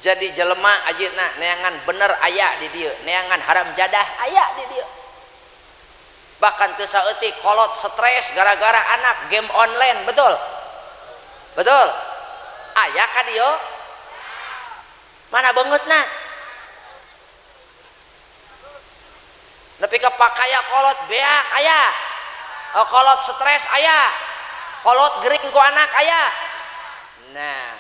Jadi jelema ayeuna neangan bener aya di dieu, neangan haram jadah aya di dieu. Bahkan teu saeutik kolot stres gara-gara anak game online, betul? Betul? Aya ka dieu? Mana beungeutna? Nepi ka pakaya kolot beak aya. Kolot stres aya. Kolot gering ku anak aya. Nah,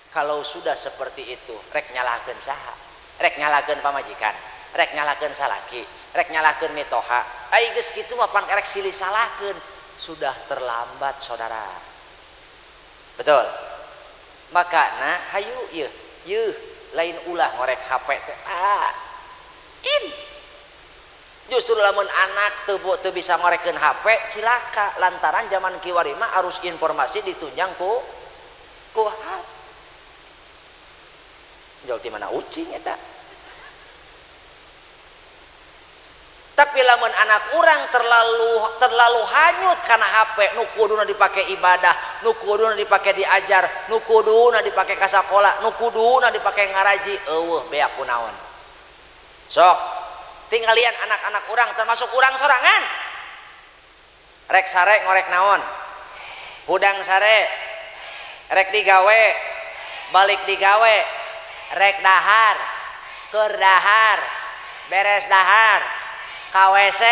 kalau sudah seperti itu, rek nyalahkeun saha? Rek nyalahkeun pamajikan, rek nyalahkeun salaki, rek nyalahkeun mitoha. Ai geus kitu mah pan rek silih salahkeun, sudah terlambat saudara. Betul. Makana hayu ieu, yeuh lain ulah ngorek HP teh. Ah. In. Justru lamun anak teu bisa ngorekeun HP cilaka lantaran zaman kiwari mah arus informasi ditunjang ku HP. Jauh di mana ucing eta. Tapi lamun anak urang terlalu hanyut kana HP, nu kuduna dipake ibadah, nu kuduna dipake diajar, nu kuduna dipake ka sakola, nu kuduna dipake ngaraji, eueuh beak kunaon. Sok tinggalian anak-anak urang termasuk urang sorangan. Rek sare ngorek naon? Hudang sare. Rek digawe, balik digawe, rek dahar, keur dahar, beres dahar. KWC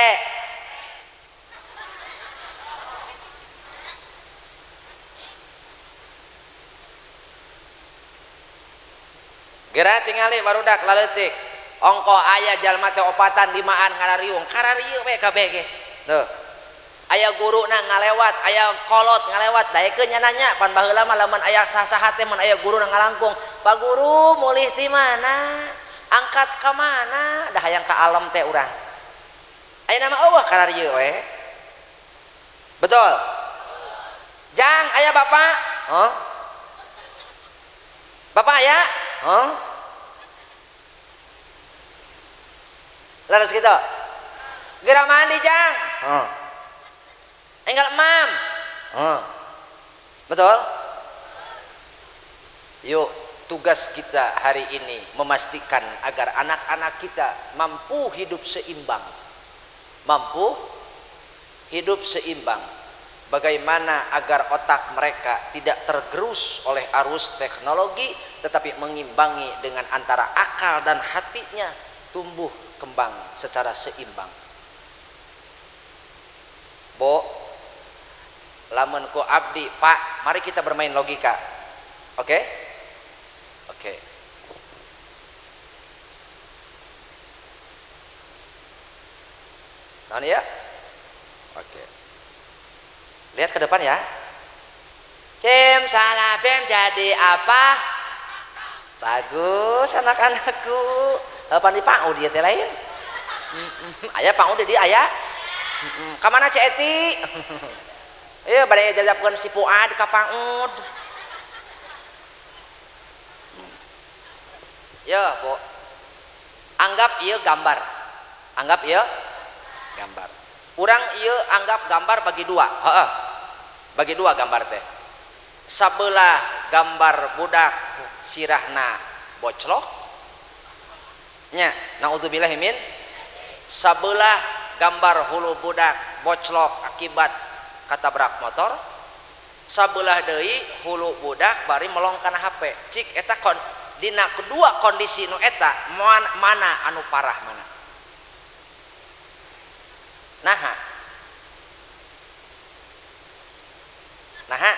geura tingali barudak laleutik ongkoh aya jalma teh opatan limaan ngarariung kararieu we kabeh ge tuh aya guruna ngalewat aya kolot ngalewat daekeun nya nanya pan baheula mah lamun aya saha-saha teh mun aya guruna ngalangkung Pak guru mulih ti mana angkat ka mana dah hayang ka alam teh urang aya nama eueuh kararieu we. Betul? Jang aya bapak? Huh? Bapak aya? Huh? Laras kitu. Geura mandi jang. Huh. Enggal emam. Huh. Betul? Yuk, tugas kita hari ini memastikan agar anak-anak kita mampu hidup seimbang. Mampu hidup seimbang. Bagaimana agar otak mereka tidak tergerus oleh arus teknologi, tetapi mengimbangi dengan antara akal dan hatinya tumbuh kembang secara seimbang. Bo, lamun ku abdi, Pak, mari kita bermain logika. Oke? Oke. Nah, ya? Oke. Lihat ke depan ya. Cim salabim jadi apa? Bagus anak-anakku. Apa di PAUD dia teh lain? Aya PAUD di aya. Ka mana Cek Eti? Ieu bade jajapkeun si Fuad ka PAUD. Ya, Bu. Anggap ieu gambar. Anggap ieu gambar. Urang ieu anggap gambar bagi dua. Heeh. Bagi dua gambar teh. Sabelah gambar budak sirahna boclok. Nya, naudzubillah min. Sabelah gambar hulu budak boclok akibat katabrak motor. Sabelah deui hulu budak bari melong kana HP. Cik eta kon dina kedua kondisi nu eta mana anu parah mana? Naha. Naha.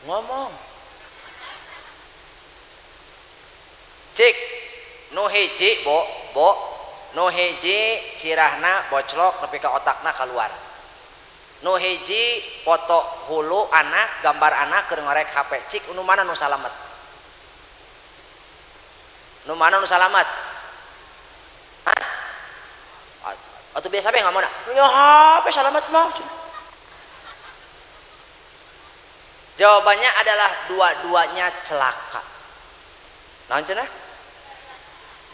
Ngomong. Cik nu hiji bo nu hiji sirahna boclok nepi ka otakna kaluar. Nu hiji foto hulu anak gambar anak keur ngorek HP. Cik nu mana nu salamet? Nu mana nu salamet? Hah? Atau biasa be ngomongna? Ya HP salamet mah. Jawabannya adalah dua-duanya celaka. Naon cenah?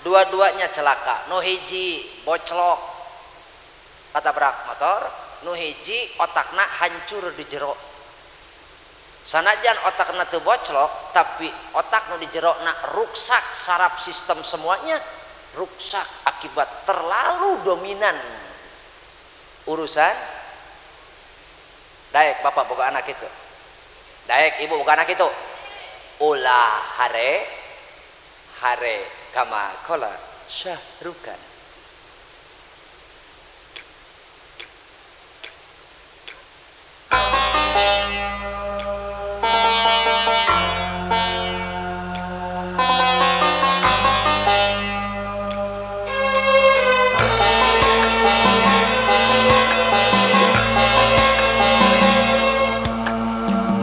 Dua-duanya celaka. Nu hiji boclok katabrak motor, nu hiji otakna hancur di jero. Sanajan otakna teu boclok, tapi otak nu di jerona ruksak saraf sistem semuanya ruksak akibat terlalu dominan urusan daek bapak boga anak itu. Daek ibu boga anak itu. Ulah hare hare kama kola syahrukan.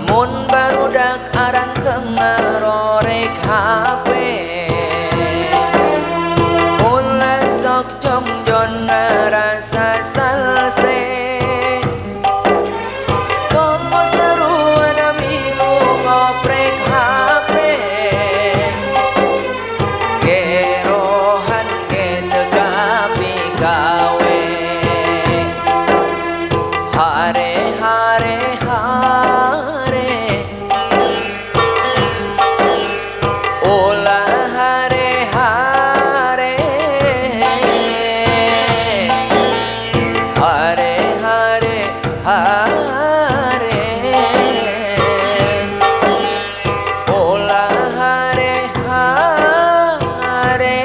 Mun barudak aranteng ngarorek HP. jongjon ngarasa salse komo seruan milu ngoprek HP gerohan ge teu kapigawe hare hare hare ulah hare hare hare hare hare ulah hare hare.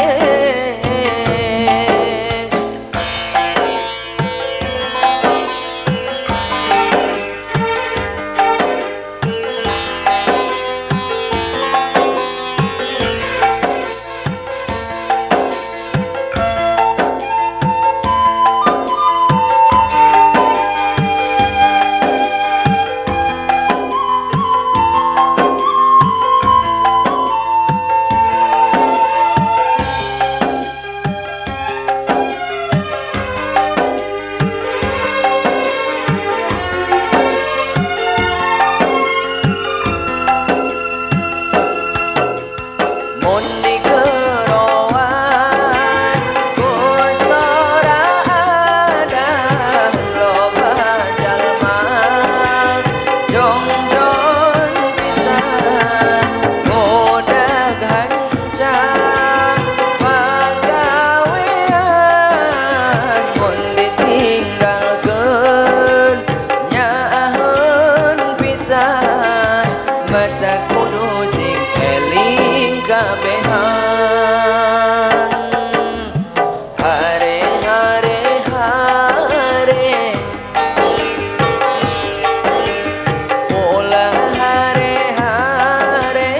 Mun digeroan ku sorana loba jalma jongjon pisan budak hanca pagawean mun ditinggalkeun nyaaheun pisan mata kudu sing eling kabehan hare hare hare ulah hare hare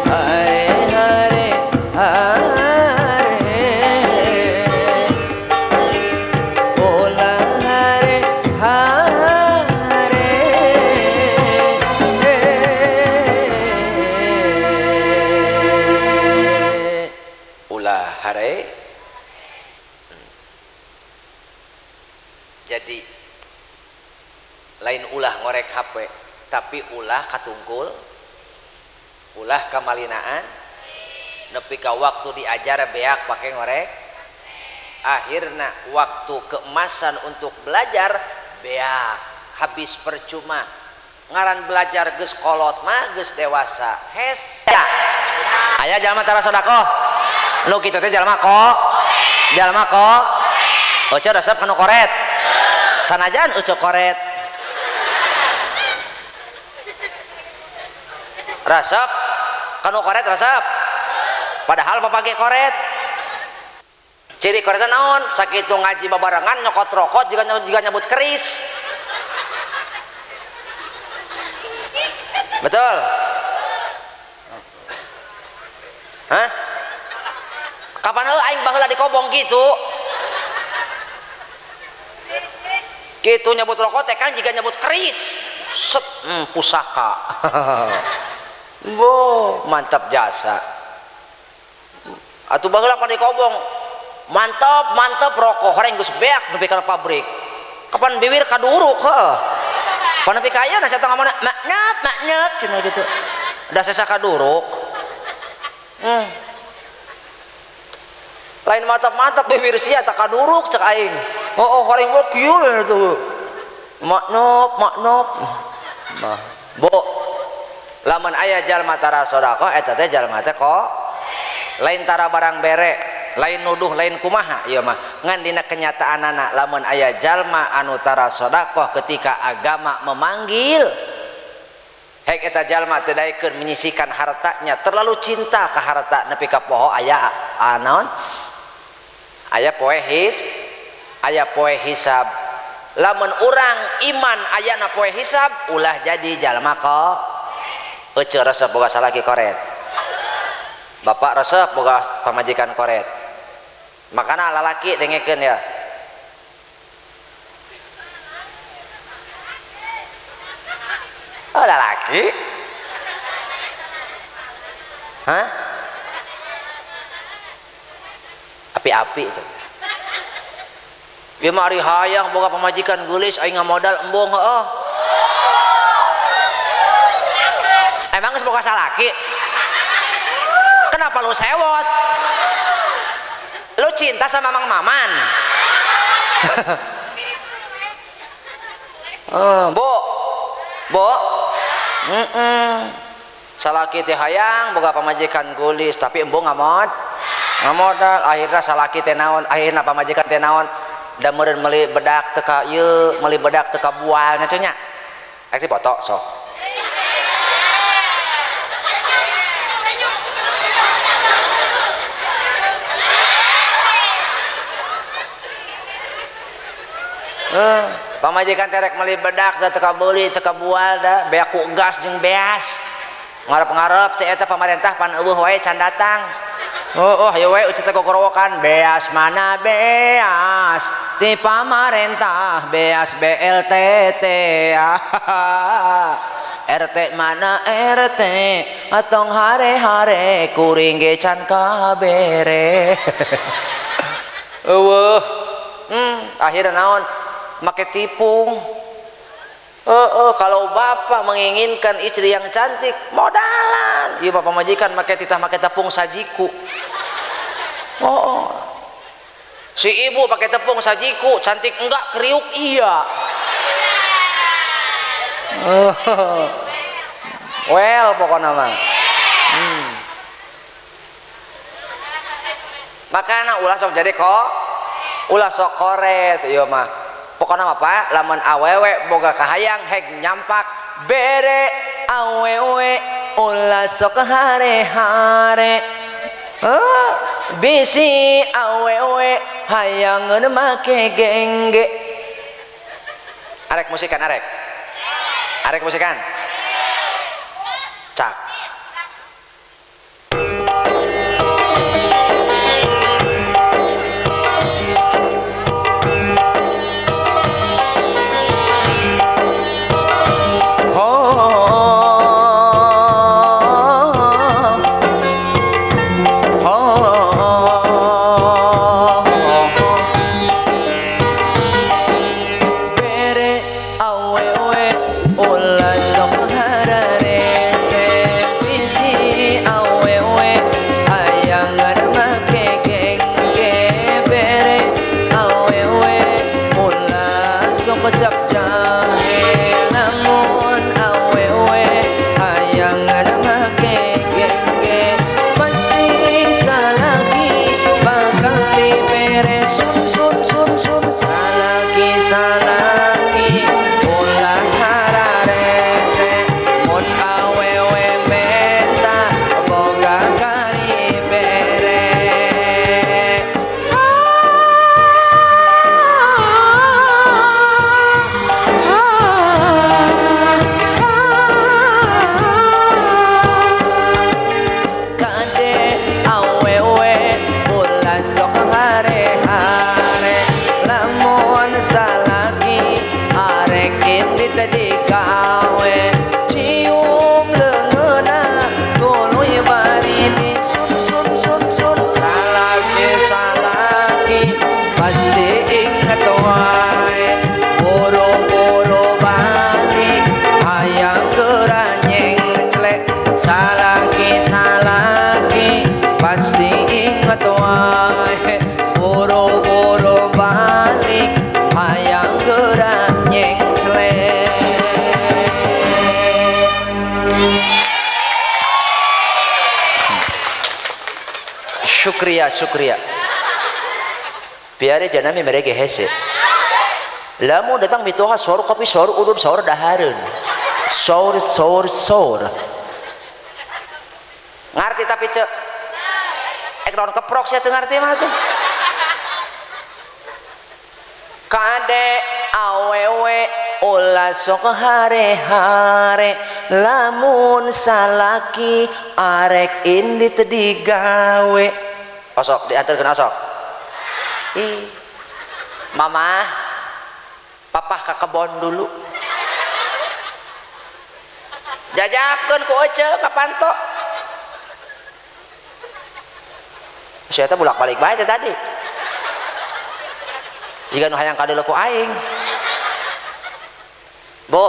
hare hare hare ulah hare hare. Ulah hare. Jadi lain ulah ngorek HP, tapi ulah katungkul, ulah kamalinaan, nepi ka waktu diajar beak pake ngorek, akhirna waktu keemasan untuk belajar beak habis percuma. Ngaran belajar geus kolot mah geus dewasa. Hes. Aya jalma tara sedekah. Nu kitu teh jalma kok. Jalma kok. Oce resep kanu koret. Sanajan oce koret. Resep kanu koret resep. Padahal mapake koret. Ciri koretna naon? Sakitu ngaji babarengan nyokot rokok jiga nyabut keris. Betul? Hah? Kapan heuh aing baheula dikobong gitu? Gitu nyabut rokok teh kan jiga nyabut keris. Set, pusaka. Bo, mantap jasa. Atuh baheula pan dikobong. Mantap, mantap rokok horeng geus beak nepi ka pabrik. Kapan biwir kaduruk heuh. Pan nepi ka aya nasihat ngamana maknyap maknyap cenah gitu. Da sesa kaduruk. Lain mantap-mantap bibir sia tak kaduruk cek aing. Oh, horeng wo kieu tuh. Maknop, maknop. Nah, bo. Lamun aya jalma tara sedekah eta teh jalma teh kok lain tara barang bere, lain nuduh, lain kumaha ieu mah. Ngan dina kenyataanana lamun aya jalma anu tara sedekah ketika agama memanggil, hek eta jalma teu daekeun menyisihkan hartanya, terlalu cinta ka harta nepi ka poho aya naon? Aya poe his, aya poe hisab. Lamun urang iman ayana poe hisab, ulah jadi jalma kok ece resep boga salaki koret. Bapak resep boga pamajikan koret. Makana lalaki dengekeun ya. Oh, lalaki? Hah? Api-api itu. Ieu mah ari hayang boga pamajikan geulis aing ngamodal embung heueuh. Emang geus boga salaki? Kenapa lu sewot? Lu cinta sama Mang Maman? Bu. Bu. Salaki teh hayang boga pamajikan geulis tapi embung ngamod. Ngamodal akhirna salaki teh naon? Akhirna pamajikan teh naon? Da meureun meuli bedak teu ka ieu, meuli bedak teu ka bual nya nya. Rek dipoto sok. Pamajikan teh rek meuli bedak da teu ka beuli, teu ka bual da, beak ku gas jeung beas. Ngarep-ngarep teh eta pamarentah pan eueuh wae can datang. Oh, hayo wae ucit teh gogorowokan, beas mana beas ti pamarentah, beas BLTT. RT mana RT atong hare-hare kuring ge can kabere. Eueuh. Akhirna naon? Make tipung. Kalau bapak menginginkan istri yang cantik, modalan. Iya bapak majikan make titah make tepung sajiku. Oh. Si ibu pakai tepung sajiku, cantik enggak, kriuk iya. Well pokoknya mah. Makana ulah sok jadi kok, ulah sok koret ieu mah. Pokoknya mah Pak, lamun awewe boga kahayang heg nyampak bere awewe ulah sok hare-hare. Bisi awewe hayangeun make gengge. Arek musikan arek. Arek musikan. Cak. Syukriya syukriya biare janami mereka hese lamu datang mitoha sahur kopi sahur udun sahur dahareun sahur sahur sahur ngarti tapi cek ekron keprok sia teu ngarti mah tuh kade awewe ulah sok hare-hare lamun salaki arek indit digawe osok diantarkeun osok ih mama papah ke kebon dulu jajabkeun ku Ece ka panto. Saya teh bolak-balik bae teh tadi. Jiga nu hayang kadeuleu ku aing. Bu,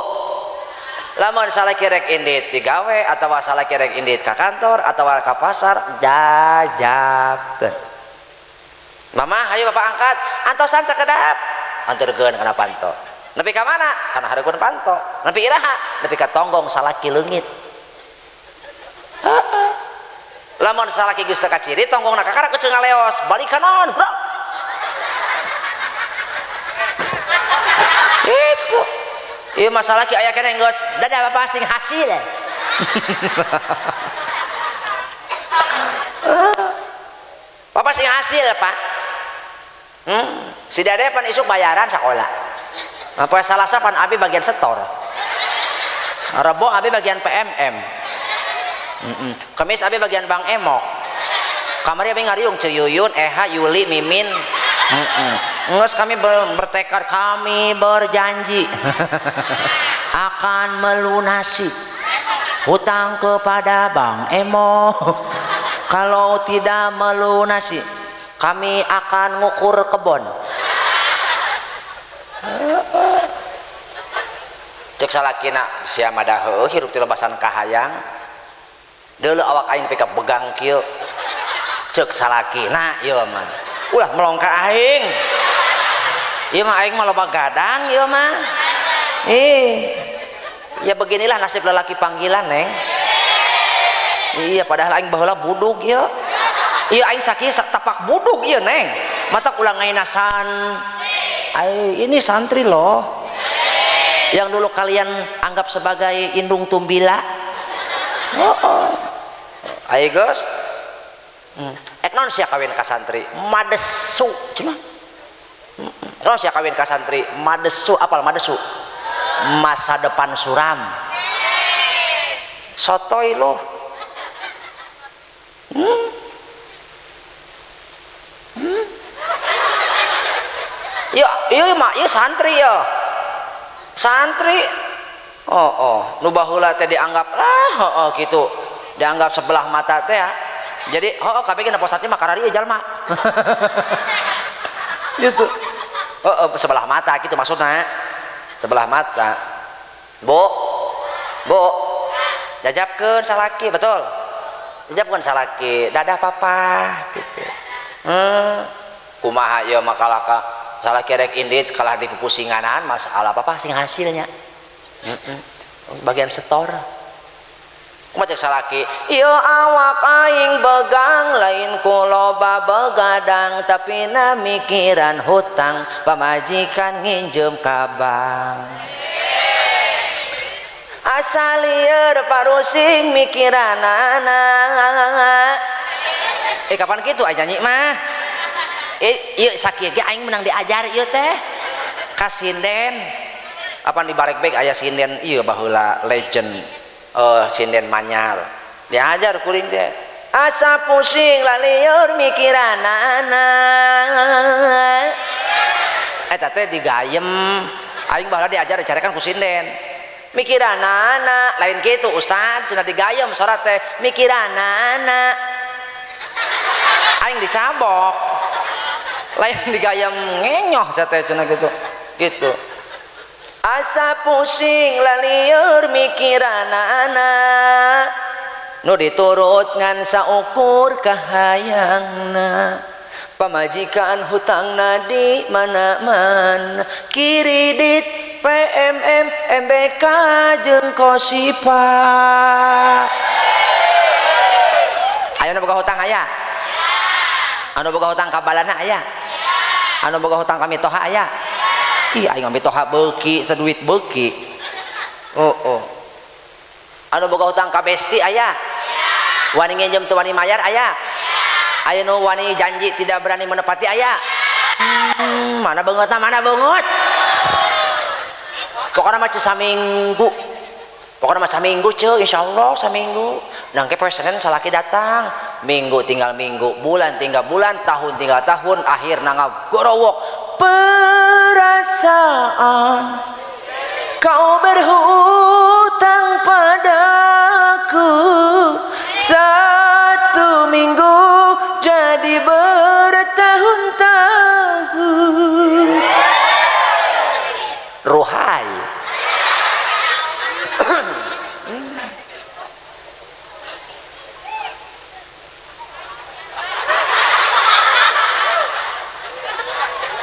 lamun salaki rek indit digawe atawa salaki rek indit ka kantor atawa ka pasar, jajabkeun. Mama, hayu bapak angkat, antosan sakedap. Anterkeun kana panto. Nepi ka mana? Kana hareupeun panto. Nepi iraha? Nepi ka tonggong salaki leungit. Heeh. Lamun salaki geus teu kaciri tonggongna kakara keuceung ngaleos, balik ka naon, bro? Itu. Ieu masalah ki aya keneh geus, dadah bapak sing hasil. Bapak sing hasil, Pak. Si dade pan isuk bayaran sekolah. Apa Salasa pan abi bagian setor. Rebo abi bagian PMM. Kamis abi bagian Bang Emok. Kamari abi ngariung Cuyuyun, Eha, Yuli, Mimin. Nges kami bertekad, kami berjanji akan melunasi hutang kepada Bang Emok. Kalau tidak melunasi, kami akan ngukur kebon. Cek salakina sia mah heueuh hirup ti lebasan kahayang. Deuleu awak aing pika begang kieu. Cek salakina ieu mah. Ulah melong ka aing. Ieu mah aing mah loba gadang ieu mah. Ya beginilah nasib lelaki panggilan, Neng. Iya, padahal aing baheula budug ieu. Ieu aing sakieu tapak budug ieu, Neng. Matak ulah ngainasan. Ai, ini santri loh. Yang dulu kalian anggap sebagai indung tumbila. Oh, oh. Ayo guys. Ek naon sia kawin ka santri? Madesu cenah. Naon sia kawin ka santri? Madesu, apal madesu? Masa depan suram. Sotoy lo. Ya, iya mak, iya santri ya. Santri. Oh, oh, nu baheula teh dianggap lah, oh, oh gitu. Dianggap sebelah mata teh ya. Jadi, oh, oh kabeh ge posati mah kararieu jalma. Gitu. Oh, oh, sebelah mata gitu maksudna. Sebelah mata. Bu. Bu. Jajabkeun salaki, betul? Jajabkeun salaki, dadah papa gitu. Kumaha ieu mah kalaka salaki rek indit kalah dipupusinganan masalah papa sing hasilnya. Bagian setor. Kumaha cek salaki? Ieu awak aing begang lain ku loba begadang tapi na mikiran hutang pamajikan nginjem ka bank. Asa lieur parusing mikiranana. Kapan kitu aing nyanyi mah? Ieu sakieu ge aing menang diajar ieu teh. Ka sinden. Apan di barek-bek aya sinden ieu baheula legend. Sinden manyar. Diajar kuring teh. Asa pusing lalieur mikiranana. Eta teh digayem. Aing baheula diajar dicarekan ku sinden. Mikiranana lain kitu ustad cenah digayem sora teh mikiranana. Aing dicabok. Lain digayem ngenyoh saya teh cenah gitu. Gitu. Asa pusing lalieur mikiranana nu diturut ngan saukur kahayangna pamajikan hutangna di mana-mana kiridit PMM MBK jeung Kosipa. Aya nu boga hutang aya? Anu boga hutang ka balana aya? Anu boga hutang ka mitoha aya? Ih, aing mitoha beuki, teu duit beuki. Oh, oh. Anu boga hutang ka besti aya? Wani nginjem teu wani mayar aya? Aya nu wani janji tidak berani menepati aya? Mana beungeutna, mana beungeut? Pokona mah saminggu. Pokona mah saminggu ceu, insyaallah saminggu. Nangke poe Senin salaki datang. Minggu tinggal minggu, bulan tinggal bulan, tahun tinggal tahun, akhirna ngagorowok. Perasaan kau berhutang padaku, satu minggu jadi Bertahun-tahun. Ruhai.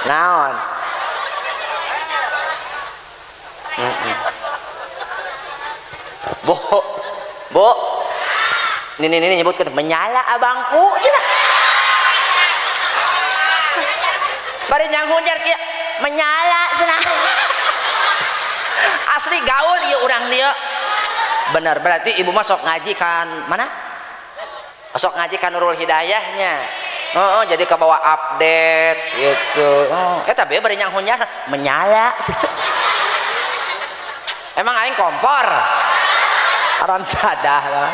Naon? Bu, bu, ini nyebutkan menyala abangku, cenah. Bari nyanghunyar kieu, menyala cenah. Asli gaul ieu urang dieu. Bener, berarti ibu mah sok ngaji kan mana? Sok ngaji kan Nurul Hidayahnya. Oh, jadi kebawa update gitu. Oh, tapi bari nyanghunyar menyala. Emang aing kompor. Aram jadah lah.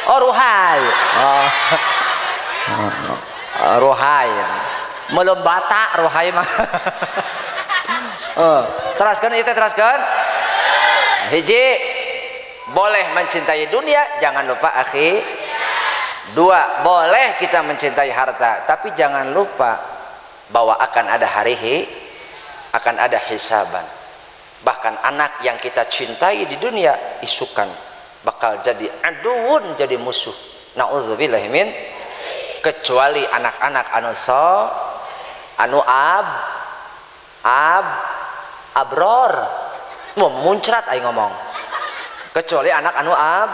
Oh, ruhai. Oh. Ruhai. Melum bata ruhai mah. Oh, teraskeun ieu teh teraskeun. Hiji, boleh mencintai dunia, jangan lupa akhi. Dua, boleh kita mencintai harta, tapi jangan lupa bahwa akan ada hari, akan ada hisaban. Bahkan anak yang kita cintai di dunia isukan bakal jadi aduun, jadi musuh. Na'udzubillah min. Kecuali anak-anak anu so, anu ab, ab, abror. Mau muncrat aing ngomong. Kecuali anak anu ab,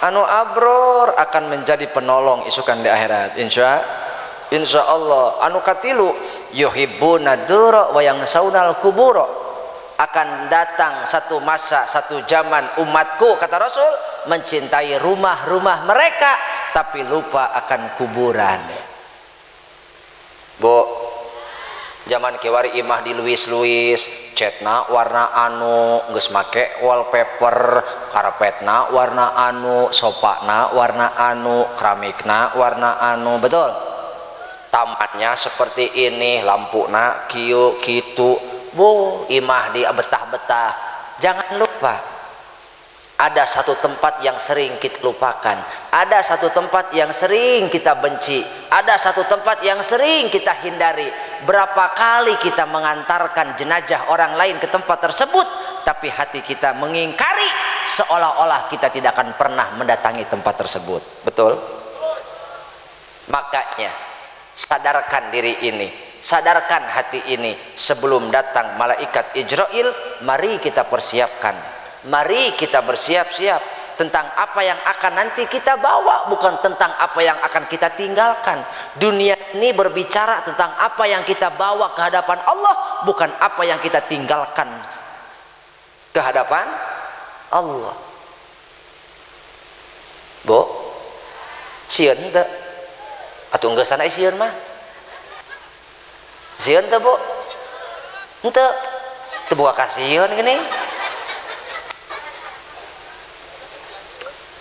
anu abror akan menjadi penolong isukan di akhirat. Insya Allah. Anu katilu, yuhibbuna dura wa yansaunal kubura. Akan datang satu masa, satu zaman umatku, kata Rasul, mencintai rumah-rumah mereka tapi lupa akan kuburan. Bu, zaman kiwari imah di luis-luis, catna warna anu, geus make wallpaper, karpetna warna anu, sopana warna anu, keramikna warna anu, betul? Tamannya seperti ini, lampuna kieu kitu. Bu, imah di betah-betah. Jangan lupa, ada satu tempat yang sering kita lupakan, ada satu tempat yang sering kita benci, ada satu tempat yang sering kita hindari. Berapa kali kita mengantarkan jenazah orang lain ke tempat tersebut, tapi hati kita mengingkari seolah-olah kita tidak akan pernah mendatangi tempat tersebut. Betul? Makanya sadarkan diri ini, sadarkan hati ini, sebelum datang malaikat Ijrail, mari kita persiapkan, mari kita bersiap-siap tentang apa yang akan nanti kita bawa, bukan tentang apa yang akan kita tinggalkan. Dunia ini berbicara tentang apa yang kita bawa ke hadapan Allah, bukan apa yang kita tinggalkan ke hadapan Allah. Bu, sieun teu? Atuh geus sana sieun mah. Sieun teu, Bu? Henteu. Teu boga kasieun geuning.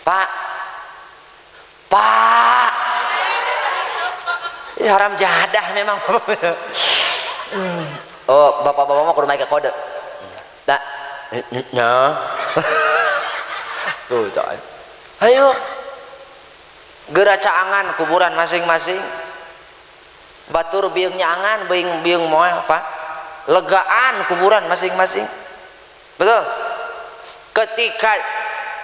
Pak, Pak, ya, haram jadah memang. Oh, bapak-bapak mah kudu make kode. Nah, nya. Tuh, coy. Ayo. Geura caangan kuburan masing-masing. Batur biung nyangan, biung biung moal, Pak. Legaan kuburan masing-masing. Betul? Ketika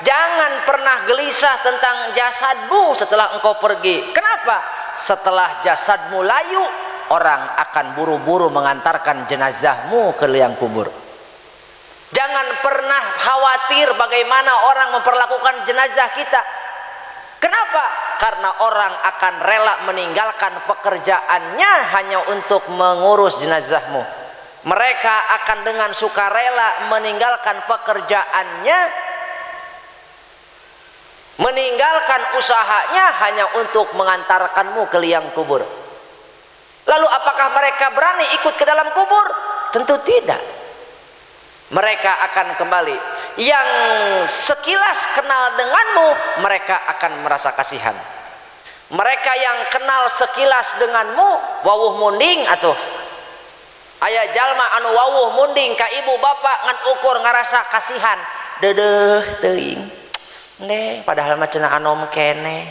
jangan pernah gelisah tentang jasadmu setelah engkau pergi. Kenapa? Setelah jasadmu layu, orang akan buru-buru mengantarkan jenazahmu ke liang kubur. Jangan pernah khawatir bagaimana orang memperlakukan jenazah kita. Kenapa? Karena orang akan rela meninggalkan pekerjaannya hanya untuk mengurus jenazahmu. Mereka akan dengan sukarela meninggalkan pekerjaannya, meninggalkan usahanya hanya untuk mengantarkanmu ke liang kubur. Lalu apakah mereka berani ikut ke dalam kubur? Tentu tidak. Mereka akan kembali. Yang sekilas kenal denganmu, mereka akan merasa kasihan. Mereka yang kenal sekilas denganmu, wawuh munding atuh. Aya jalma anu wawuh munding ka ibu bapak ngan ukur ngarasa kasihan. Dedeuh teuing. Neng, padahal mah cenah anom keneh.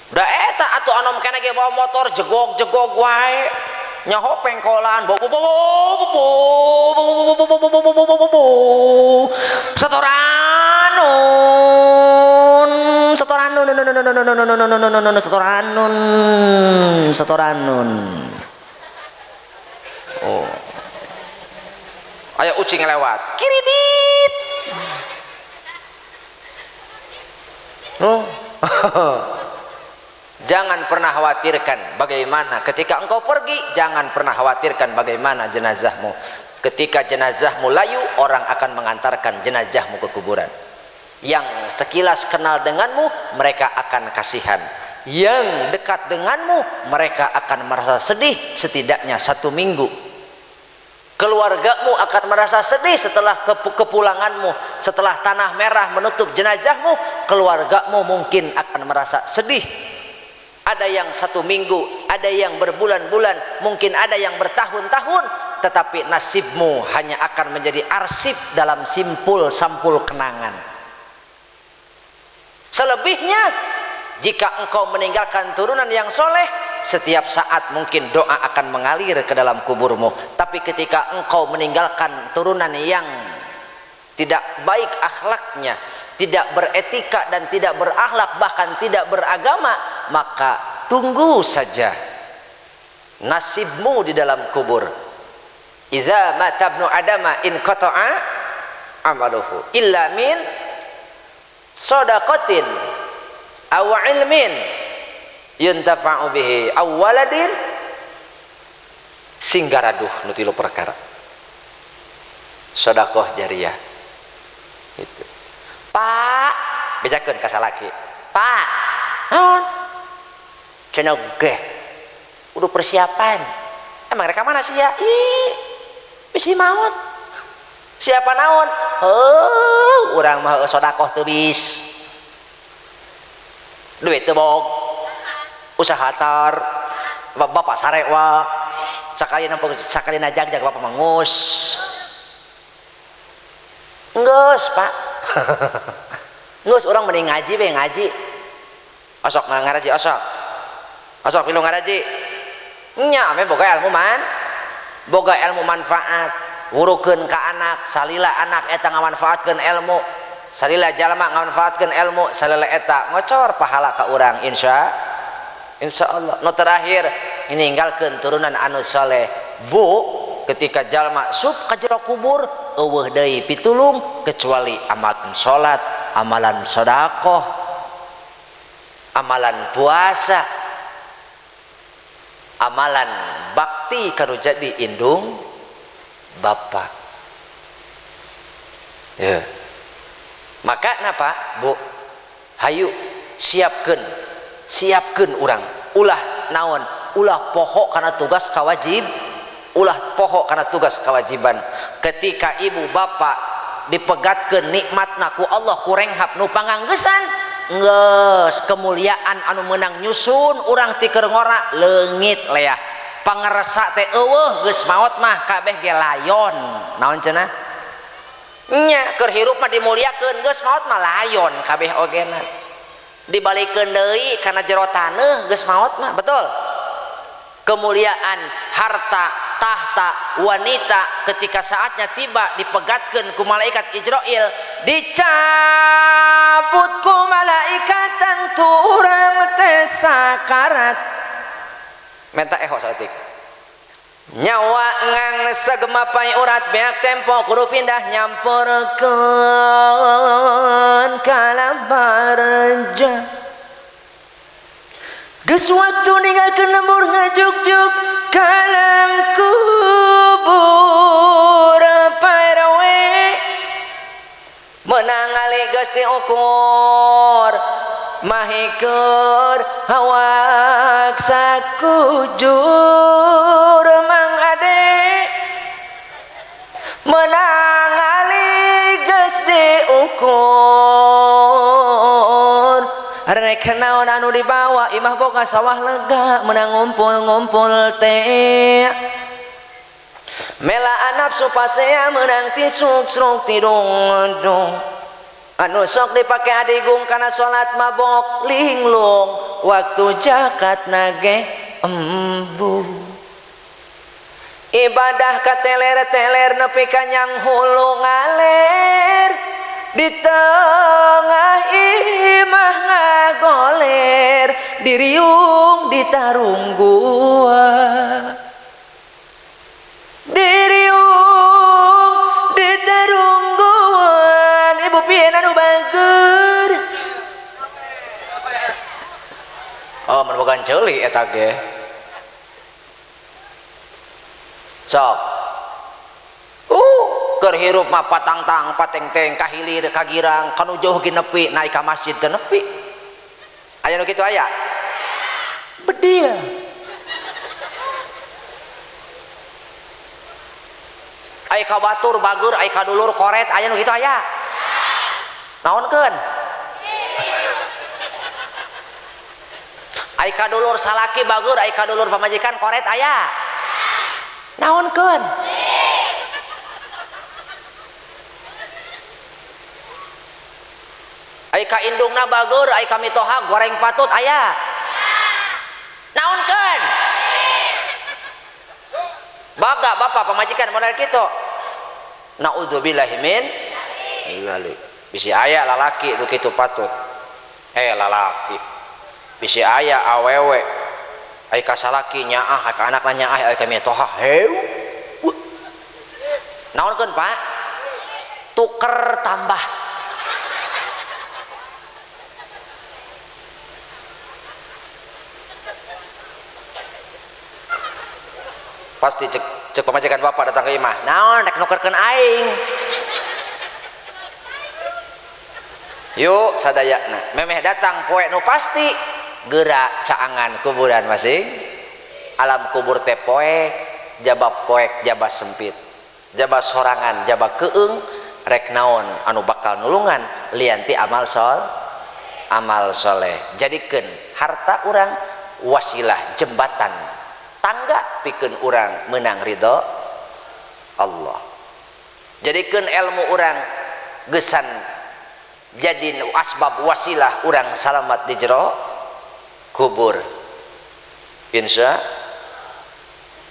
Da eta atuh anom keneh ge bawa motor jegog-jegog wae. Nyaho pengkolan bo bo bo bo bo bo bo setoranun setoranun setoranun setoranun. Oh. Ayo ucing lewat kiridit. Oh. Jangan pernah khawatirkan bagaimana ketika engkau pergi, jangan pernah khawatirkan bagaimana jenazahmu. Ketika jenazahmu layu, orang akan mengantarkan jenazahmu ke kuburan. Yang sekilas kenal denganmu, mereka akan kasihan. Yang dekat denganmu, mereka akan merasa sedih setidaknya 1 minggu. Keluargamu akan merasa sedih setelah kepulanganmu, setelah tanah merah menutup jenazahmu, keluargamu mungkin akan merasa sedih. Ada yang 1 minggu, ada yang berbulan-bulan, mungkin ada yang bertahun-tahun, tetapi nasibmu hanya akan menjadi arsip dalam simpul sampul kenangan. Selebihnya, jika engkau meninggalkan turunan yang soleh, setiap saat mungkin doa akan mengalir ke dalam kuburmu. Tapi ketika engkau meninggalkan turunan yang tidak baik akhlaknya, tidak beretika dan tidak berakhlak, bahkan tidak beragama, maka tunggu saja nasibmu di dalam kubur. Idza mata ibnu adama in qata'a amaluhu illa min shadaqatin aw ilmin yuntafa'u bihi aw waladin singgaraduh nu tilu perkara. Sedekah jariah itu. Pak, bejakeun ka salaki. Pak, naon? Cenah geh. Udah persiapan. Emang rek ka mana sia? Ih, bisi maot. Siapa naon? Heuh, urang mah sedekah teu bis. Duit teu bog. Usaha tar. Bapak sare wa. Sakali nempo sakali najagjag bapak mangus. Enggeus, Pak. Geus urang mending ngaji we ngaji. Osok ngaraji osok. Osok pilu ngaraji. Nya ame boga ilmu man. Boga ilmu manfaat. Wurukeun ka anak, salila anak eta ngamanfaatkeun ilmu. Salila jalma ngamanfaatkeun ilmu, salila eta ngocor pahala ka urang insyaallah. Nu terakhir ninggalkeun turunan anu soleh. Bu, ketika jalma sup ka jero kubur eueuh deui pitulung kecuali amalan salat, amalan sedekah, amalan puasa, amalan bakti kanu jadi indung bapa. Ya. Maka napa, Bu? Hayu siapkeun, siapkeun urang. Ulah naon? Ulah poho kana tugas kawajib, ulah poho kana tugas kewajiban. Ketika ibu bapak dipegatkeun nikmatna ku Allah ku renghap nu panganggesan, geus kemuliaan anu meunang nyusun urang ti keur ngora leungit leah. Pangersa teh eueuh geus maot mah kabeh ge layon. Naon cenah? Nya keur hirup mah dimuliakeun, geus maot mah layon kabeh ogena. Dibalikeun deui kana jero taneuh geus maot mah, betul? Kemuliaan, harta, tahta, wanita ketika saatnya tiba dipegatkeun ku malaikat Ijrail, dicabut ku malaikat tangtu urang teh sakarat. Menta eho saeutik. Nyawa ngang segemapai urat beak tempo kudu pindah nyamperkeun kalabarja. Geus waktu ninggalkeun lembur ngajuk-juk kalam kubur parawe. Menang ali geus diukur mahikeur hawak sakujur Mang Ade. Menang ali geus diukur rek naon anu dibawa imah boga sawah lega menang ngumpul-ngumpul teh. Melaan nafsu pasea menang tisuk-sruk tidung-dung. Anu sok dipake adigung kana salat mabok linglung. waktu zakat nage embu ibadah kateler-teler nepi ka nyang hulu ngaler di tengah imah ngagoler diriung ditarung gua diriung ditarung gua ibu pian anu bager oh mun bukan ceuli eta ge sok keur hirup mah patangtang patengteng kahilir kagirang kanu jauh ge nepi naik ka masjid teu nepi aya nu kitu aya bedil aya ka batur bager aya ka dulur koret aya nu kitu aya naonkeun aya ka dulur salaki bager aya ka dulur pamajikan koret aya naonkeun aya ka indungna bager aya ka mitoha goreng patut aya naonkeun baga bapak pamajikan modal kitu naudzubillahi min dzalik bisi aya lalaki itu kitu patut lalaki bisi aya awewe aya ka salaki nyaah aya ka anakna nyaah aya ka mitoha heu naonkeun Pak tuker tambah pasti cek pamajikan bapak datang ke imah naon rek nukerkeun aing yuk sadayana memeh datang poe nu pasti geura caangan kuburan masing alam kubur teh poek jaba poek jaba sempit jaba sorangan jaba keung rek naon anu bakal nulungan lian ti amal soleh jadikeun harta urang wasilah jembatan tangga pikeun urang menang ridho Allah jadikeun ilmu urang gesan jadi asbab wasilah urang salamat di jero kubur insya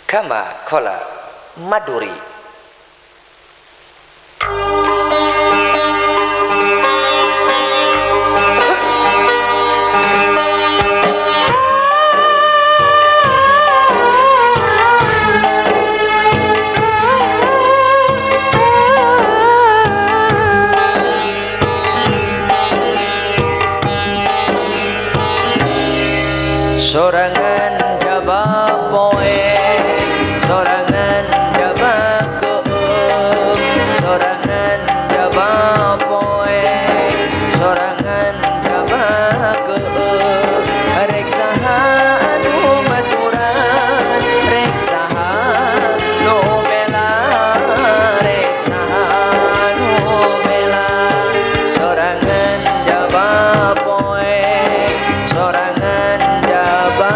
kama qala Maduri. Sorangan jaba poe, sorangan jaba keung, sorangan jaba poe, sorangan jaba keung. Rek saha anu maturan, rek saha nu bela, rek saha nu bela. Sorangan jaba poe, sorangan jaba.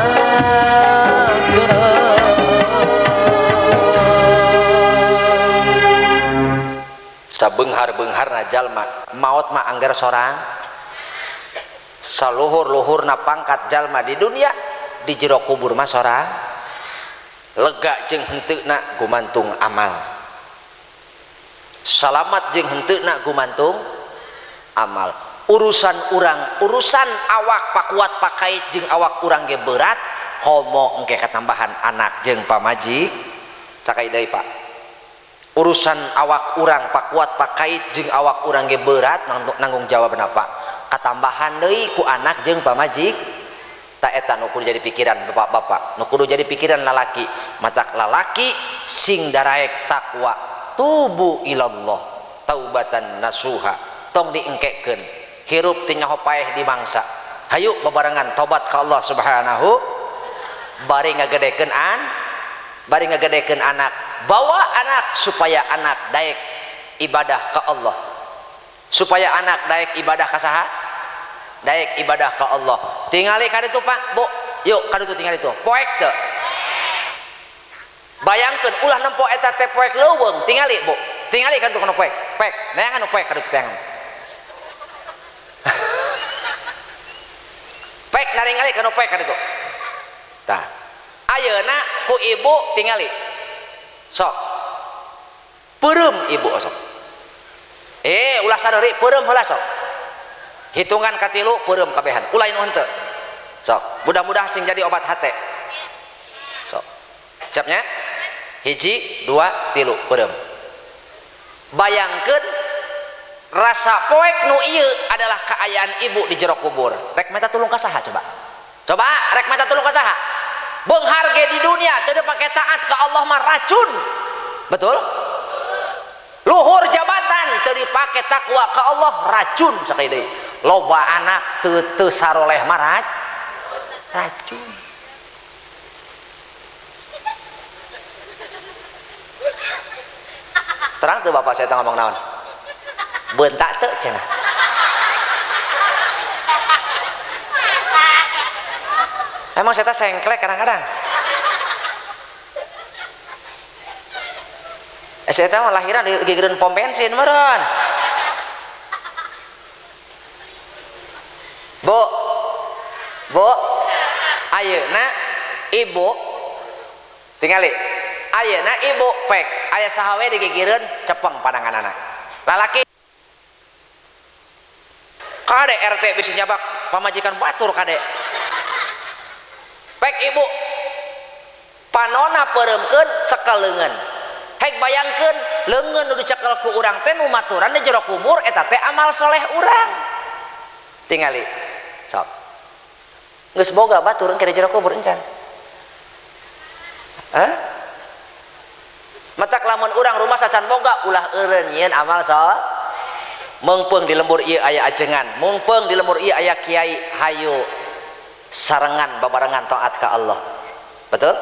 Sabeunghar-beungharna jalma maot mah angger sorang saluhur-luhurna pangkat jalma di dunia di jero kubur mah sorang lega jeung henteuna gumantung amal salamat jeung henteuna gumantung amal urusan urang urusan awak pakuat pakait jeung awak urang ge berat komo engke katambahan anak jeung pamaji cakai deui Pak urusan awak urang pakuat pakait jeung awak urang ge berat nanggung jawab napa katambahan deui ku anak jeung pamajik ta eta nu kudu jadi pikiran bapak-bapak nu kudu jadi pikiran lalaki matak lalaki sing daraek takwa tubu ilallah taubatan nasuha tong diengkekeun hirup teu nyaho paeh di mangsa hayu babarengan tobat ka Allah Subhanahu bari ngagedekeun an bari ngagedekeun anak bawa anak supaya anak daek ibadah ke Allah supaya anak daek ibadah ka saha daek ibadah ke Allah tingali ka ditu Pak Bu yuk ka ditu tingali tuh poek teu bayangkeun ulah nempo eta teh poek leuweung tingali Bu tingali ka ditu kana poek poek neangan nu poek ka ditu teangan Pek naringali kanu pek kan itu. Tah. Ayeuna ku ibu tingali. Sok. Peureum ibu sok. Ulah sareuri peureum heula sok. Hitungan katilu peureum kabehan. Ulah nu henteu. Sok, mudah-mudah sing jadi obat hate. Sok. Siapnya? 1, 2, 3 peureum. Bayangkeun rasa poek nu ieu adalah kaayaan ibu di jero kubur. Rek menta tulung ka saha coba? Coba rek menta tulung ka saha? Beunghar ge di dunia teu dipake taat ka Allah mah racun. Betul? Luhur jabatan teu dipake takwa ka Allah racun sakali deui. Loba anak teu saroleh mah racun. Terang tuh bapak saya ngomong naon? Bentak teu cenah. Emang saya sengklek kadang-kadang. Saya mah lahiran di gigireun pom bensin meureun. Bu. Bu. Ayeuna ibu tingali. Ayeuna ibu pek aya saha we digigireun cepeng pandanganana. Lalaki kade RT bisi nyabak pamajikan batur kade. Pek ibu panona peureumkeun cekel leungeun. Hek bayangkeun leungeun nu dicekel ku urang teh nu maturan di jero kubur eta teh amal soleh urang. Tingali. Sok. Geus boga batur engke di jero kubur encan. Hah? Matak lamun urang rumah sacan boga ulah eureun nyieun amal soleh. Meungpeung di lembur ieu aya ajengan, meungpeung di lembur ieu aya kiai, hayu sarengan babarengan taat ka Allah. Betul?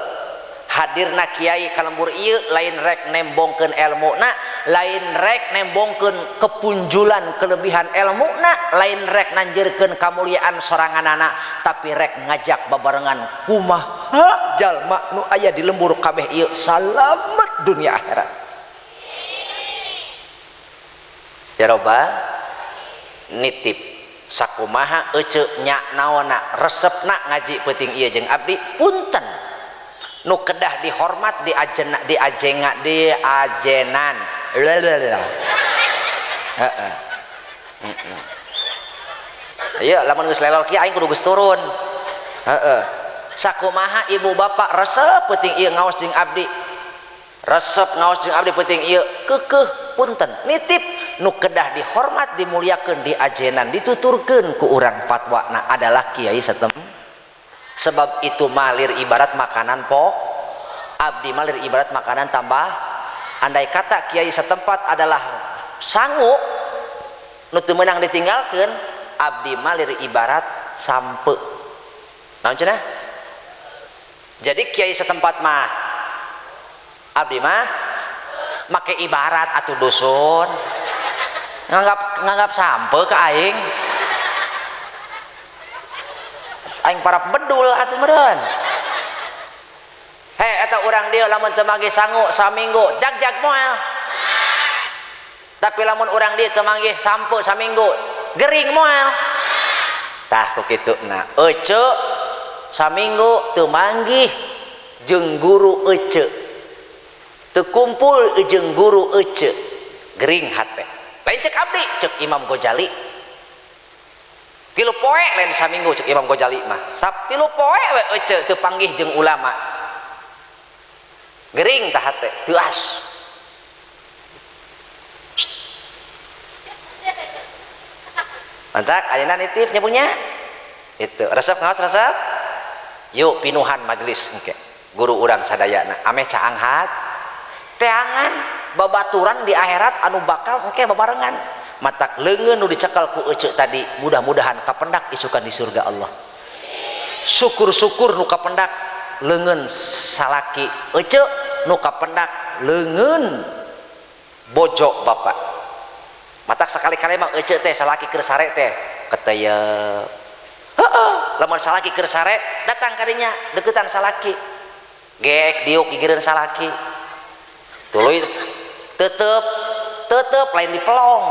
Hadirna kiai ka lembur ieu lain rek nembongkeun elmuna, lain rek nembongkeun kepunjulan kelebihan elmuna, lain rek nanjeurkeun kamuliaan soranganana, tapi rek ngajak babarengan kumaha jalma nu aya di lembur kabeh ieu salamet dunia akhirat. Ya roba nitip sakumaha ece nya naona resepna ngaji peuting ieu jeung abdi punten nu kedah dihormat diajena diajenga diajenan. Heeh. Ieu lamun geus lelol kieu aing kudu geus turun. Heeh. Sakumaha ibu bapak resep peuting ieu ngaos jeung abdi. Resep ngaos jeung abdi peuting ieu keukeuh punten nitip nu kedah dihormat dimuliakeun diajenan dituturkeun ku urang fatwana adalah kiai setempat. Sebab itu malir ibarat makanan pok, abdi malir ibarat makanan tambah. Andai kata kiai setempat adalah sangu nu teu meunang ditinggalkeun, abdi malir ibarat sampe. Naon cenah? Jadi kiai setempat mah abdi mah make ibarat atuh dusun. Nganggap sampe ke aing. Aing para bedul atuh meureun. Hei eta urang dieu lamun teu manggih sangu saminggu jag-jag moal. Tapi lamun urang dieu teu manggih sampe saminggu gering moal. Tah ku kituna. Ece saminggu teu manggih jeung guru ece. Teu kumpul jeung guru ece. Gering hate. Lain cek abdi, cek Imam Ghazali. 3 poe lain saminggu cek Imam Ghazali mah. Sap 3 poe we ece teu panggih jeung ulama. Gering tah hate, teuas. Mantak ayeuna nitip nya punya. Itu resep ngaos resep. Yuk pinuhan majelis engke. Guru urang sadayana ameh caang hat. Teangan babaturan di akhirat anu bakal engke babarengan. Matak leungeun nu dicekal ku ece tadi mudah-mudahan kapendak isukan di surga Allah. Syukur-syukur nu kapendak leungeun salaki ece, nu kapendak leungeun bojo bapak. Matak sekali-kali mah ece teh salaki keur sare teh keteyep. Heeh, lamun salaki keur sare datang kadinya deukeutan salaki. Gek diuk gigireun salaki. Tuluy tetep lain dipelong.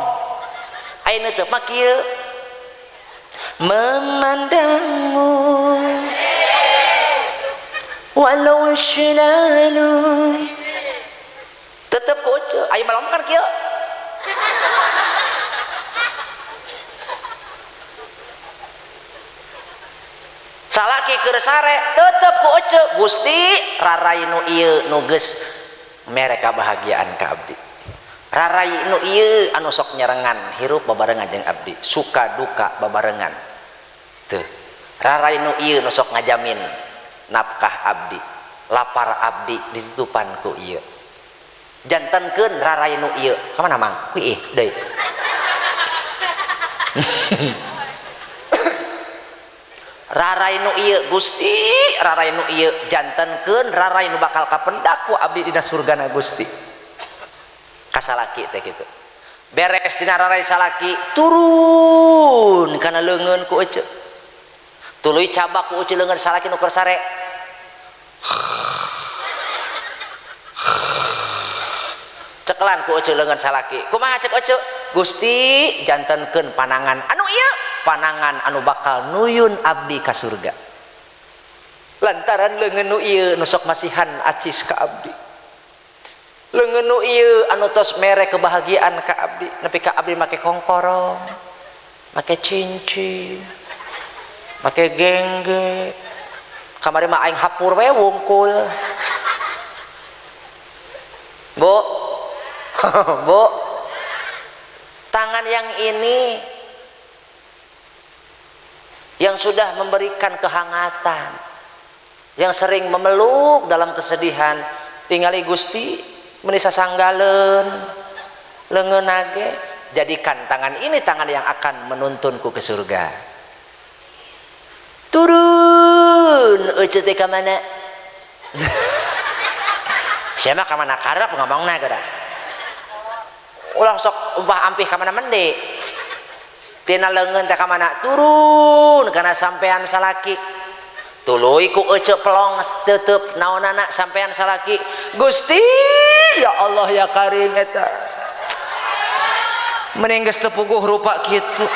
Ayeuna teu mah kieu. Memandangmu walau selalu tetep ku Ece ayo malam kan kieu. Salaki keur sare tetep ku Ece Gusti rarai nu ieu nu geus mere kabahagiaan ka abdi, rarai nu ieu anu sok nyerengan hirup babarengan jeung abdi, suka duka babarengan teu, rarai nu ieu nu sok ngajamin nafkah abdi, lapar abdi ditutupan ku ieu, jantenkeun rarai nu ieu ka mana mang ku ih deui. Rarai nu ieu Gusti, rarai nu ieu jantenkeun rarai nu bakal kapendak ku abdi dina surgana Gusti. Kasalaki teh kitu. Beres dina rarai salaki turun kana leungeun ku Ece. Tuluy cabak ku Ece leungeun salaki nu keur sare. Cekelan ku Ece leungeun salaki. Kumaha cek Ece? Gusti jantenkeun panangan anu ieu, panangan anu bakal nuyun abdi ka surga. Lantaran leungeun nu ieu nu sok masihan acis ka abdi, leungeun nu ieu anu tos mere kebahagiaan ka abdi, nepi ka abdi make kongkorong, make cincin, make gengge, kamari mah aing hapur we wungkul. Bu, bu, tangan yang ini yang sudah memberikan kehangatan, yang sering memeluk dalam kesedihan, tingali Gusti meni sasanggaleun leungeun age, jadikan tangan ini tangan yang akan menuntunku ke surga. Turun Ece teh ka mana? Sia mah ka mana karep ngomongna geura. Ulah sok ubah ampih ka mana mende. Tina leungeun teh ka mana? Turun kana sampean salaki. Tuluy ku Ece pelong tetep naonana sampean salaki. Gusti ya Allah ya Karim eta. Mending geus teu puguh rupa kitu.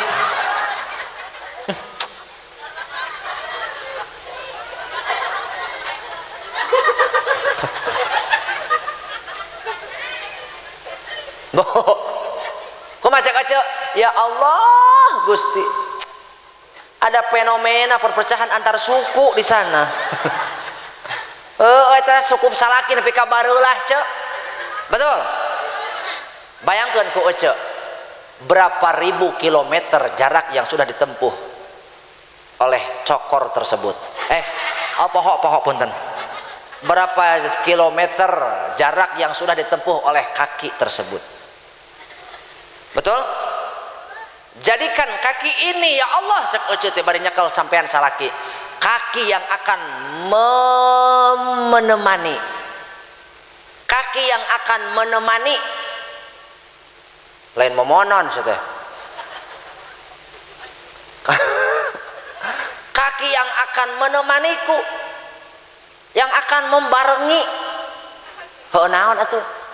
Bu, kumaha cek Ece? Ya Allah Gusti, ada fenomena perpecahan antar suku di sana. Eta suku salaki nepi ka bareulah cek. Betul? Bayangkeun ku Ece, berapa ribu kilometer jarak yang sudah ditempuh oleh cokor tersebut. Poho punten. Berapa kilometer jarak yang sudah ditempuh oleh kaki tersebut. Betul? Jadikan kaki ini ya Allah cek Ece teh bari nyekel sampean salaki, kaki yang akan menemani, kaki yang akan menemani, lain momonon teh. Kaki yang akan menemaniku, yang akan membarengi. Heuh naon atuh?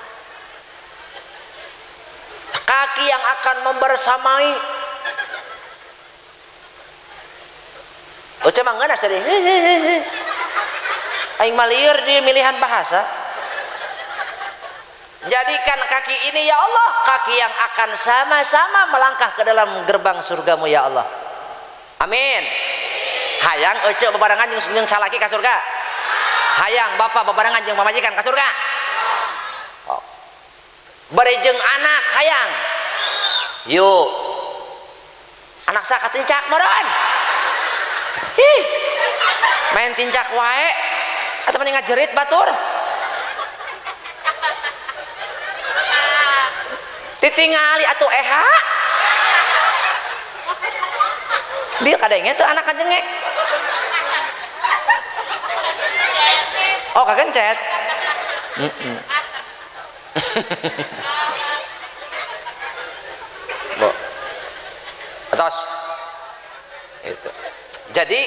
Kaki yang akan membersamai. Ece mah ngeunah tadi. Aing mah lieur di milihan bahasa. Jadikan kaki ini ya Allah, kaki yang akan sama-sama melangkah ke dalam gerbang surgamu ya Allah. Amin. Hayang Ece bebarengan jeung salaki ka surga. Hayang bapak bebarengan jeung pamajikan ka surga. Oh. Bari jeung anak hayang. Yuk. Anak saka tincak meureun. Ih. Main tincak wae atau mending ngajerit batur. Ditingali atuh eha. Dia kadangnya tuh anak kajengek. Oh, kagencet. Bu. Atos. Itu. Jadi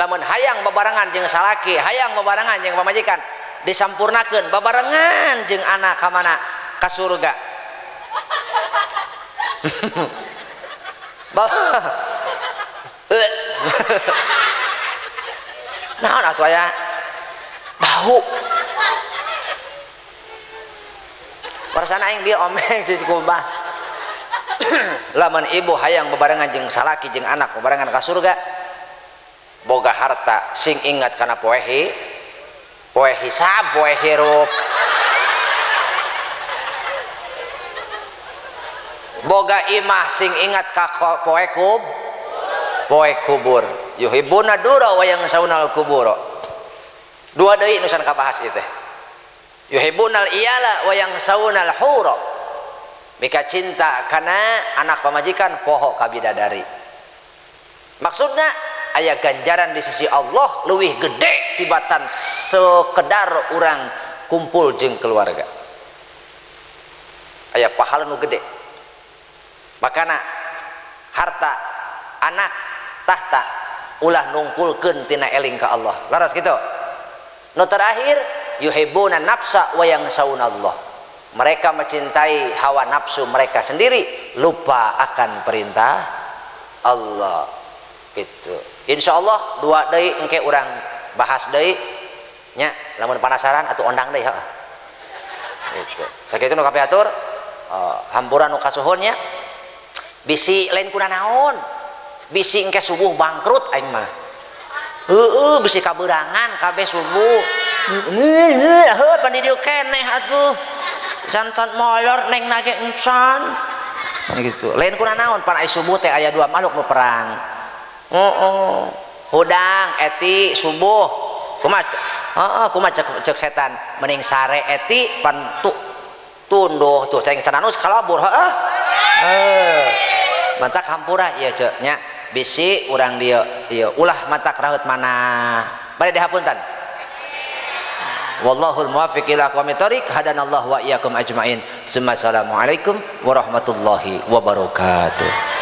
lamun hayang babarengan jeung salaki, hayang babarengan jeung pamajikan, disampurnakeun babarengan jeung anak ka mana? Ka surga. Naon atuh aya bau. Perasaan aing dia omeng si kumbah. Lamun ibu hayang bebarengan jeung salaki jeung anak bebarengan ka surga, boga harta sing ingat kana poe hisab, poe hirup. Boga imah sing ingat ka poe poe kubur. Yuhibbuna dura wa yansaunal kubura. Dua deui nu san kabahas ieu teh. Yuhibbunal iyala wa yansaunal hura. Mika cinta kana anak pamajikan poho ka bidadari. Maksudna aya ganjaran di sisi Allah leuwih gede tibatan sekedar urang kumpul jeung keluarga. Aya pahala nu gede. Makana harta, anak, tahta ulah nungkulkeun tina eling ka Allah. Laras kitu. Nu terakhir yuhibbuna nafsa wa yansaunallah. Mereka mencintai hawa nafsu mereka sendiri, lupa akan perintah Allah. Gitu. Insyaallah dua deui engke urang bahas deui nya, lamun penasaran atuh ondang deui heuh. Gitu. Sakitu nu kapiatur, hampura nu kasuhun nya. Bisi lain kuna naon, bisi engke subuh bangkrut aing mah. Heueuh bisi kabeurangan kabeh subuh. Heuh pan di dieu keneh atuh. San-san molor neng nage encan. Gitu. Lain kuna naon pan ai subuh teh aya dua makhluk nu perang. Heeh. Hudang eti subuh. Kumaha? Heeh, kumaha cek setan mending sare eti pan tunduh tuh ceng cenanus kalabur heeh. Heuh. Mantak hampura ieu cek nya. Bisi urang dieu ieu ulah mantak raheut mana. Bade dihapunten. Wallahul muwaffiq ila aqwamit thoriq. Hadanallahu wa iyyakum ajmain. Assalamualaikum warahmatullahi wabarakatuh.